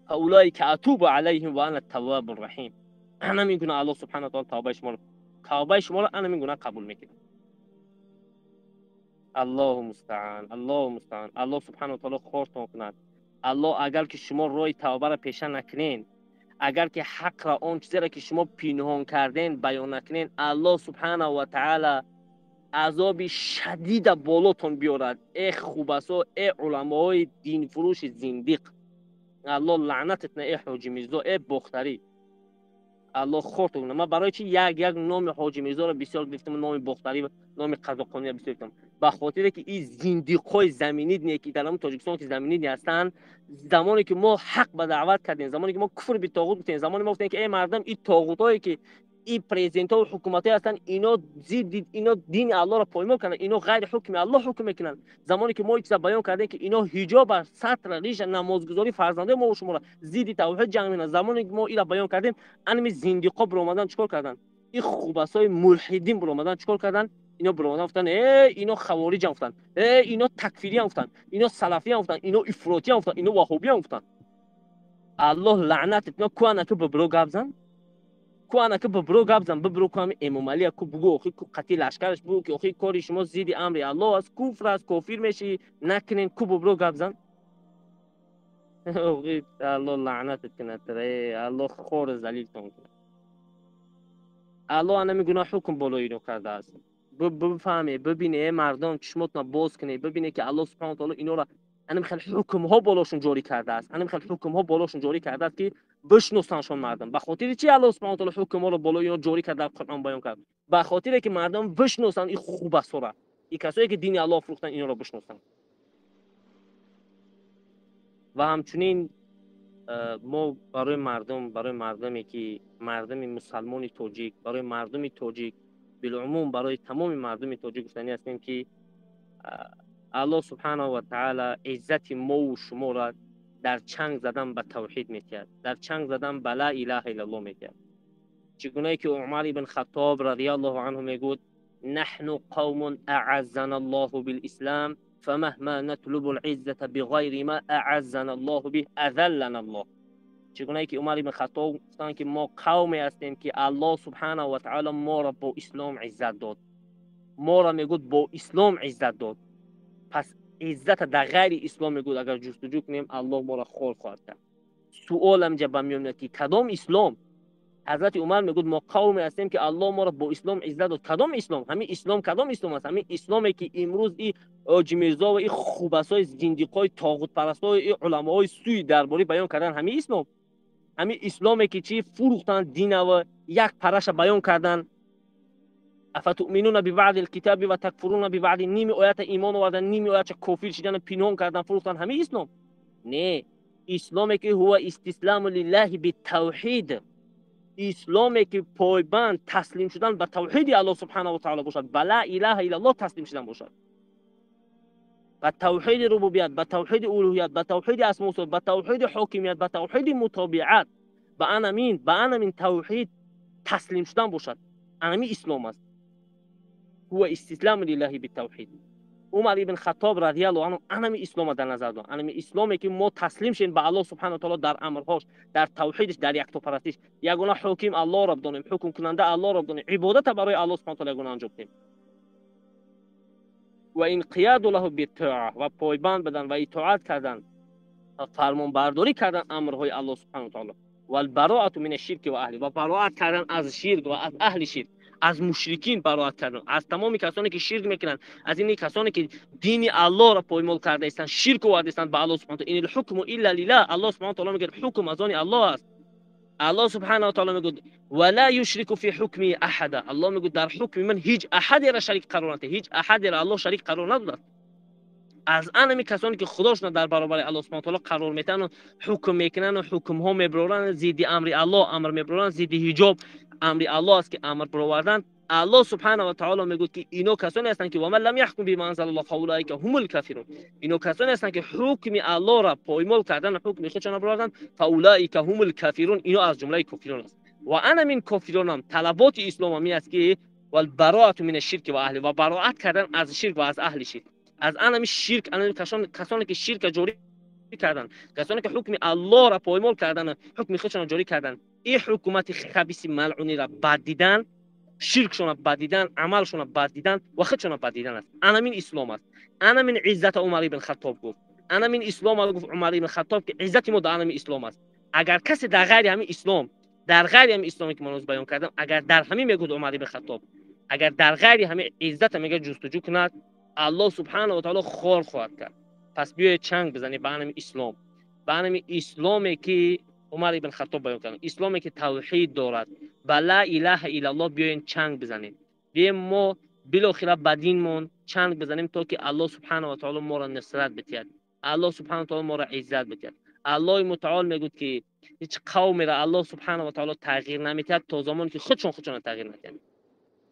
фаулоика атубу алайҳим ва ана таввабу раҳим. Ана ҳамин гуна Аллоҳ субҳанаҳу ва таъоло тавбаи шуморо ана ҳамин гуна қабул мекунад. Аллоҳу мустаан, Аллоҳу мустаан. Аллоҳ субҳанаҳу ва таъоло хортон кунад. Аллоҳ агар ки шумо роҳи тавбаро пеша накунед, агар ки ҳақро он чизеро ки шумо пинҳон карден баён накунед, Аллоҳ субҳанаҳу ва таъоло азоби шадида болотон биёрад. Э хубасо, э уламоҳои динфурӯши зиндиқ, Аллоҳ лаънатат кунад. Э Ҳоҷи Мирзо, э Бохтарӣ, Аллоҳ хортон кунад. Ман барои чи як як номи Ҳоҷи Мирзоро бисёр гирифтам, номи Бохтарӣ, номи Қазоқониро бисёр гирифтам? Ба хотире ки ин зиндиқҳои заминидне ки дар ҳамон Тоҷикистон ки заминидне ҳастанд, замоне ки мо ҳақ ба даъват кардем, замоне ки мо куфр битоғут гуфтем, замоне мо гуфтем ки эй мардум, ин тоғутҳое ки ин президентҳо ҳукуматҳое ҳастанд, ино зидди ино дини Аллоҳро поймол карданд, ино ғайри ҳукми Аллоҳ ҳукм мекунанд. Замоне ки мо ин чиза баён кардем ки ино ҳиҷоба, сатра, риша, намозгузорӣ фарзандои мо шуморо зидди тавҳид ҷанг мекунанд, замоне ки мо ира баён кардем, анами зиндиқо биромадан чикор карданд? Ин хубасҳои мулҳидин биромадан чикор карданд? Ино биромадан гуфтанд э ино хавориҷам гуфтанд, э ино такфириям гуфтанд, ино салафиям гуфтанд, ино ифротиям гуфтанд, ино ваҳобиям гуфтанд. Аллоҳ лаънатат кунад. Ку анаки бибиро гап зан, ку анаки бибиро гап зан, бибиро ку ҳами Эмомалия ку бугӯ, охи ку қатъи лашкараш бугӯ ки охи кори шумо зидди амри Аллоҳ аст, куфр аст, кофир мешӣ, накунен. Ку бибиро гап зан. Охи Аллоҳ лаънатат кунад, Аллоҳ хор залилтон кунад. Аллоҳ анами гуноҳ ҳукм болои ино кардааст. Бифаҳме, бибине, э мардум, чишмотона боз кунед, бибине ки Аллоҳ субҳанаҳу ва таъоло инора анам хел ҳукмҳо болошон ҷорӣ кардааст, анам хел ҳукмҳо болошон ҷорӣ кардааст ки бишносандшон мардум. Ба хотири чи Аллоҳ субҳанаҳу ва таъоло ҳукмҳоро болои ино ҷорӣ кард, дар Қуръон баён кард? Ба хотире ки мардум бишносанд ин хубасора, ин касое ки дини Аллоҳ фурӯхтанд, инора бишносанд. Ва ҳамчунин мо барои мардум, барои мардуме ки мардуми мусалмони тоҷик, барои мардуми тоҷик билумум, барои тамоми мардуми тоҷик гуфтанӣ ҳастем ки Аллоҳ субҳанаҳу ва таъоло иззати мову шуморо дар чанг задан ба тавҳид метиҳад, дар чанг задан ба ла илаҳа иллаллоҳ метиҳад. Чӣ гунае ки Умар ибн Хаттоб радиаллоҳу анҳу мегӯд: наҳну қавмун аъаззана Аллоҳу билислам фамаҳма натлубу лиззата биғайри ма аъаззана Аллоҳу биҳ азаллана Аллоҳ. Чӣ гунае ки Умар ибн Хаттоб гуфтанд ки мо қавме ҳастем ки Аллоҳ субҳанаҳу ва таъоло моро бо ислом иззат дод, моро мегӯд бо ислом иззат дод. Пас иззата дар ғайри ислом мегӯд агар ҷустуҷӯ кунем, Аллоҳ моро хор хоҳад кард. Суолам ҷа ба миён меояд ки кадом ислом? Ҳазрати Умар мегӯд мо қавме ҳастем ки Аллоҳ моро бо ислом иззат дод. Кадом ислом? Ҳамин ислом кадом ислом аст? Ҳамин исломе ки имрӯз и Ҳоҷи Мирзо ва и хубасҳои зиндиқҳои тоғутпарастҳои и уламоҳои сӯи дарборӣ баён кардан, ҳамин ислом? Ҳамин исломе ки чӣ фурӯхтанд динава, як параша баён кардан, афатуъминуна бибаъди лкитаби ва такфуруна бибаъди, ними оята имон овардан, ними оятша кофир шидан, пинҳон кардан, фурӯхтан, ҳамин ислом? Не, исломе ки ҳува истисламу лиллаҳи битавҳид, исломе ки пойбанд таслим шудан ба тавҳиди Аллоҳ субҳанаҳу ва таъоло бошад, ба ла илаҳа иллаллоҳ таслим шудан бошад, ба тавҳиди рубубият, ба тавҳиди улуҳият, ба тавҳиди асмо ба тавҳиди ҳокимият, ба тавҳиди мутобиат, ба анамин тавҳид таслим шудан бошад. Анами ислом аст. Ҳува истисламу лиллаҳи битавҳид. Умар ибн Хаттоб радиаллоҳу анҳу анами ислома дар назар дорад, анами исломе ки мо таслим шем ба Аллоҳ субҳанаҳу ва таъоло дар амрҳош, дар тавҳидиш, дар яктопарастиш. Ягона ҳоким Аллоҳро бидонем, ҳукмкунанда Аллоҳро бидонем, ибодата барои Аллоҳ субҳанаҳу ва таъоло ягона анҷом диҳем. Ва инқияду лаҳу биттоа, ва пойбанд будан ва итоат кардан, фармонбардорӣ кардан амрҳои Аллоҳ субҳанаҳу ва таъоло. Валбароату мин ашширки ва аҳли, ва бароат кардан аз ширк ва аз аҳли ширк, аз мушрикин бароат кардан, аз тамоми касоне ки ширк мекунанд, аз ини касоне ки дини Аллоҳро поймол карда истанд, ширк оварда истанд ба Аллоҳ субҳанаҳу ва таъоло. Инил ҳукму илла лиллаҳ. Аллоҳ субҳанаҳу ва таъоло мегӯяд ҳукм аз они Аллоҳ аст. Аллоҳ субҳанаҳу ва таъоло мегӯяд ва ла юшрику фи ҳукми аҳада. Аллоҳ мегӯяд дар ҳукми ман ҳеҷ аҳадеро шарик қарор надиҳед, ҳеҷ аҳадеро Аллоҳ шарик қарор надодааст. Аз анами касоне ки худошона дар баробари Аллоҳ субҳанаҳу ва таъоло қарор метаҳанд, ҳукм мекунанд, ҳукмҳо мебароранд, зидди амри Аллоҳ амр мебароранд, зидди ҳиҷоб амри Аллоҳ аст ки амр баровардан. Аллоҳ субҳанаҳу ва таъоло мегӯяд ки ино касоне ҳастанд ки ва ман лам яҳкум бима анзалаллоҳ фаулаика ҳумул кафирун. Ино касоне ҳастанд ки ҳукми Аллоҳро поймол кардан, ҳукми худшонро баровардан, фаулаика ҳумул кафирун, ино аз ҷумлаи кофирон аст. Ва ана мин кофиронам талаботи ислом ҳамин аст ки вал бароату мин ашширки ва аҳли, ва бароат кардан аз ширк ва аз аҳли ширк. Аз анами ширк, анами касоне ки ширка ҷорӣ кардан, касоне ки ҳукми Аллоҳро поймол кардан, ҳукми худшонро ҷорӣ кардан, ин ҳукумати хабиси малъуниро бад дидан, ширкшонро бад дидан, амалшонро бад дидан ва худшонро бад дидан аст. Анамин ислом аст. Анамин иззата Умар ибн Хаттоб гуфт. Анамин ислом гуфт Умар ибн Хаттоб ки иззати мо дар анами ислом аст. Агар касе дар ғайри ҳамин ислом, дар ғайри ҳамин исломе ки ман ҳозир баён кардам, агар дар ҳамин мегӯяд Умар ибн Хаттоб, агар дар ғайри ҳамин иззата мегӯяд ҷустуҷӯ кунад, Аллоҳ субҳанаҳу ва таъоло хор хоҳад кард. Пас биёед чанг бизанед ба анами ислом, ба анами исломе ки Умар ибн Хаттоб баён кард, исломе ки тавҳид дорад, ба ла илаҳа иллаллоҳ биёед чанг бизанем. Биёем мо билохира ба динмон чанг бизанем то ки Аллоҳ субҳанаҳу ва таъоло моро нусрат бидиҳад, Аллоҳ субҳанаҳу ва таъоло моро иззат бидиҳад. Аллоҳи мутаол мегӯяд ки ҳеҷ қавмеро Аллоҳ субҳанаҳу ва таъоло тағйир намедиҳад то замоне ки худшон худшонро тағйир надиҳанд.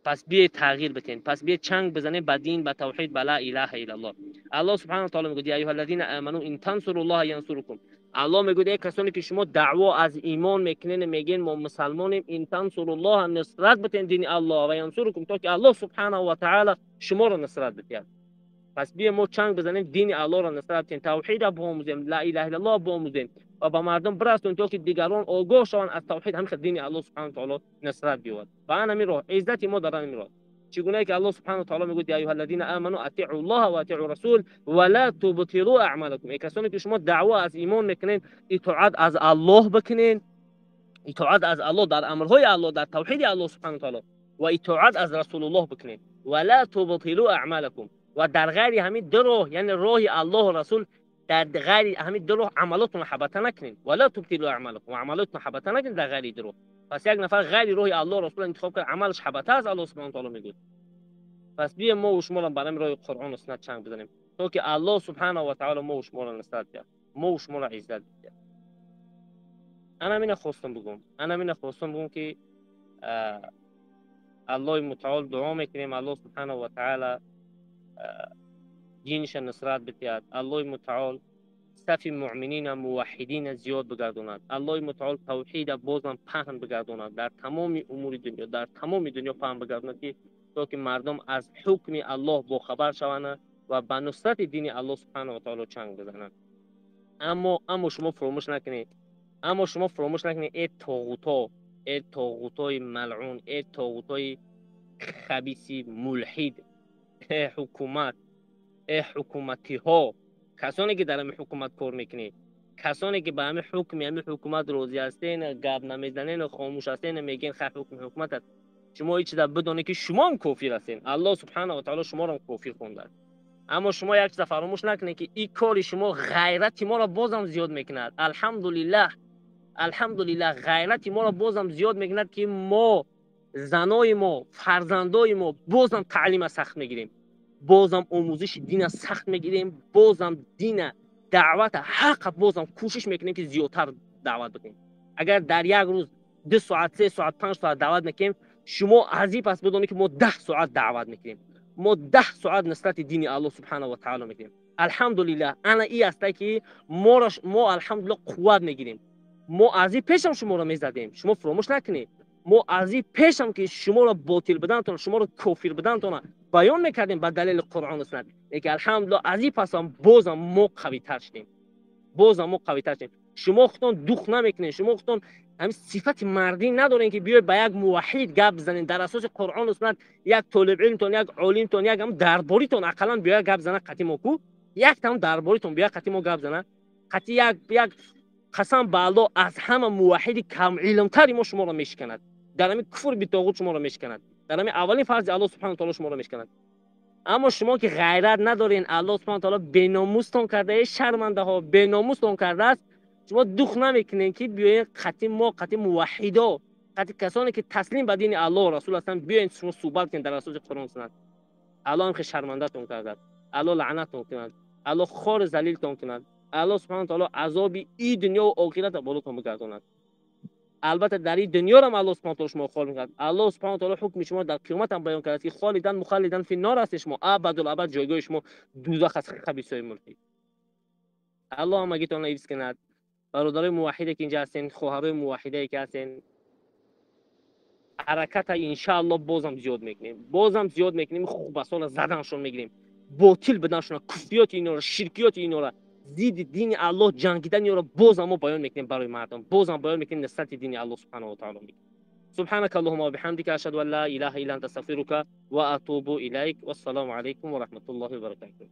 Пас биёед тағйир бидиҳем, пас биёед чанг бизанем ба дин, ба тавҳид, ба ла илаҳа иллаллоҳ. Аллоҳ субҳанаҳу ва таъоло мегӯяд я аюҳаллазина аману ин тансуруллоҳа янсурукум. Аллоҳ мегӯяд эй касоне ки шумо даъво аз имон мекунед, мегӯед мо мусалмонем, ин тансуруллоҳа нусрат бидиҳед дини Аллоҳ ва янсурукум, то ки Аллоҳ субҳанаҳу ва таъоло шуморо нусрат бидиҳад. Пас биёед мо чанг бизанем дини Аллоҳро нусрат бидиҳем, тавҳидро биомӯзем, ла илаҳа иллаллоҳ биомӯзем ва ба мардум бирасонем то ки дигарон огоҳ шаванд аз тавҳид, ҳамин хел дини Аллоҳ субҳанаҳу ва таъоло нусрат биёвад. Ва ҳамин роҳ иззати мо дар ҳамин роҳ. Чӣ гунае ки Аллоҳ субҳанаҳу ва таъоло мегӯяд я аюҳаллазина аману атиъуллоҳа ва атиъу расул ва ла тубтилу аъмалакум. Эй касоне ки шумо даъво аз имон мекунед, итоат аз Аллоҳ бикунед, итоат аз Аллоҳ дар амрҳои Аллоҳ, дар тавҳиди Аллоҳ субҳанаҳу ва таъоло ва итоат аз Расулуллоҳ бикунед. Ва ла тубтилу аъмалакум, ва дар ғайри ҳамин ду роҳ, яъне роҳи Аллоҳу Расул, дар ғайри ҳамин ду роҳ амалотонро ҳабата накунед. Ва ла тубтилу аъмалакум, ва амалотонро ҳабата накунед дар ғайри ду роҳ. Пас як нафар ғайри роҳи Аллоҳ Расулро интихоб кард, амалаш ҳабата аст, Аллоҳ субҳанаҳу ва таъоло мегӯяд. Пас биёем мо шуморо бар ҳамин роҳи Қуръон ва суннат чанг бизанем то ки Аллоҳ субҳанаҳу ва таъоло мо шуморо нусрат диҳад, мо шуморо иззат диҳад. Ана ҳамина хостам бигӯм, ана ҳамина хостам бигӯм ки Аллоҳи мутаол дуо мекунем, Аллоҳ субҳанаҳу ва таъоло динша нусрат бидиҳад, Аллоҳи мутаол сафи муъминина муваҳҳидина зиёд бигардонад, Аллоҳи мутаол тавҳида бозам паҳн бигардонад дар тамоми умури дунё, дар тамоми дунё паҳн бигардонад ки то ки мардум аз ҳукми Аллоҳ бохабар шаванд ва ба нусрати дини Аллоҳ субҳанаҳу ва таъоло чанг бизананд. Аммо шумо фуромӯш накунед, аммо шумо фуромӯш накунед, эй тоғуто, эй тоғутои малъун, эй тоғутои хабиси мулҳид, эй ҳукумат, эй ҳукуматиҳо, касоне ки дар ҳамин ҳукумат кор мекунед, касоне ки ба ҳамин ҳукми ҳамин ҳукумат розӣ ҳастен, гап намезанен, хомӯш ҳастен, мегӯен хай ҳукми ҳукумат аст. Шумо ҳеҷ чиза бидонед ки шумоам кофир ҳастен. Аллоҳ субҳанаҳу ва таъоло шуморо кофир хондааст. Аммо шумо як чиза фаромӯш накунед ки ин кори шумо ғайрати моро бозам зиёд мекунад. Алҳамдулиллаҳ, алҳамдулиллаҳ, ғайрати моро бозам зиёд мекунад ки мо, занои мо, фарзандои мо бозам таълима сахт мегирем, бозам омӯзиши дина сахт мегирем, бозам дина, даъвата, ҳақа бозам кӯшиш мекунем ки зиёдтар даъват бикунем. Агар дар як рӯз 2 соат, 3 соат, 5 соат даъват мекунем, шумо аз ин пас бидонед ки мо 10 соат даъват мекунем, мо 10 соат нусрати дини Аллоҳ субҳанаҳу ва таъоло мекунем. Алҳамдулиллаҳ, ана и аста ки мо алҳамдулиллаҳ қувват мегирем. Мо аз ин пешам шуморо мезадем, шумо фуромӯш накунед. Мо аз ин пешам ки шуморо ботил бидантона, шуморо кофир бидантона, Баён мекардем ба далели Қуръону суннат. Лекин, алҳамдулилло, аз ин пасам бозам мо қавитар шудем, бозам мо қавитар шудем. Шумо худтон дух намекунед, шумо худтон ҳамин сифати мардӣ надорем, ки биёед ба як муваҳҳид гап бизанед дар асоси Қуръону суннат. Як толибилмтон, як олимтон, як ҳам дарборитон ақаллан биёяд гап зана қати мо ку, як там дарборитон биёяд қати мо гап зана. Қати як қасам ба Аллоҳ, аз ҳама муваҳҳиди камилмтари мо шуморо мешиканад дар ҳамин куфр битоғут, шуморо мешиканад дар ҳамин аввалин фарзи Аллоҳ субҳану таоло, шуморо мешиканад. Аммо шумо ки ғайрат надорен, Аллоҳ субҳану таоло беномустон карда, э шармандаҳо, беномустон кардааст. Шумо дух намекунед, ки биёед қати мо, қати муваҳҳидо, қати касоне ки таслим ба дини Аллоҳу расул ҳастанд, биёед шумо суҳбат кунед дар асоси Қуръон суннат. Аллоҳ ҳам хе шармандатон кардааст. Аллоҳ лаънатон кунад, Аллоҳ хори залилтон кунад, Аллоҳ субҳану таоло азоби и дунёву охирата болотон бигардонад. Албатта, дар ин дунёрам Аллоҳ субҳану таоло шумо хор мекунад. Аллоҳ субҳану таоло ҳукми шумо дар қиёмат ҳам баён кардааст, ки خالدا مخلدا في النار ҳастед шумо, абадул абад ҷойгоҳи шумо дӯзах аст, хабисои мулкӣ. Аллоҳ ҳамагитонро ҳифз кунад. Бародарои муваҳҳиде ки инҷа ҳастен, хоҳарои муваҳҳидае ки ҳастен, ҳараката иншаалло бозам зиёд мекунем, бозам зиёд мекунем. Хубасона заданшон мегирем, ботил буданшона, куфриёти инора, ширкиёти инора, зидди дини Аллоҳ ҷангидани ёро бозам мо баён мекунем барои мардум, бозам баён мекунем, нисбати дини Аллоҳ субҳанаҳу ва таъало мекунем. سبحانك اللهم وبحمدك، أشهد أن لا إله إلا أنت، أستغفرك وأتوب إليك. والسلام عليكم ورحمة الله وبركاته.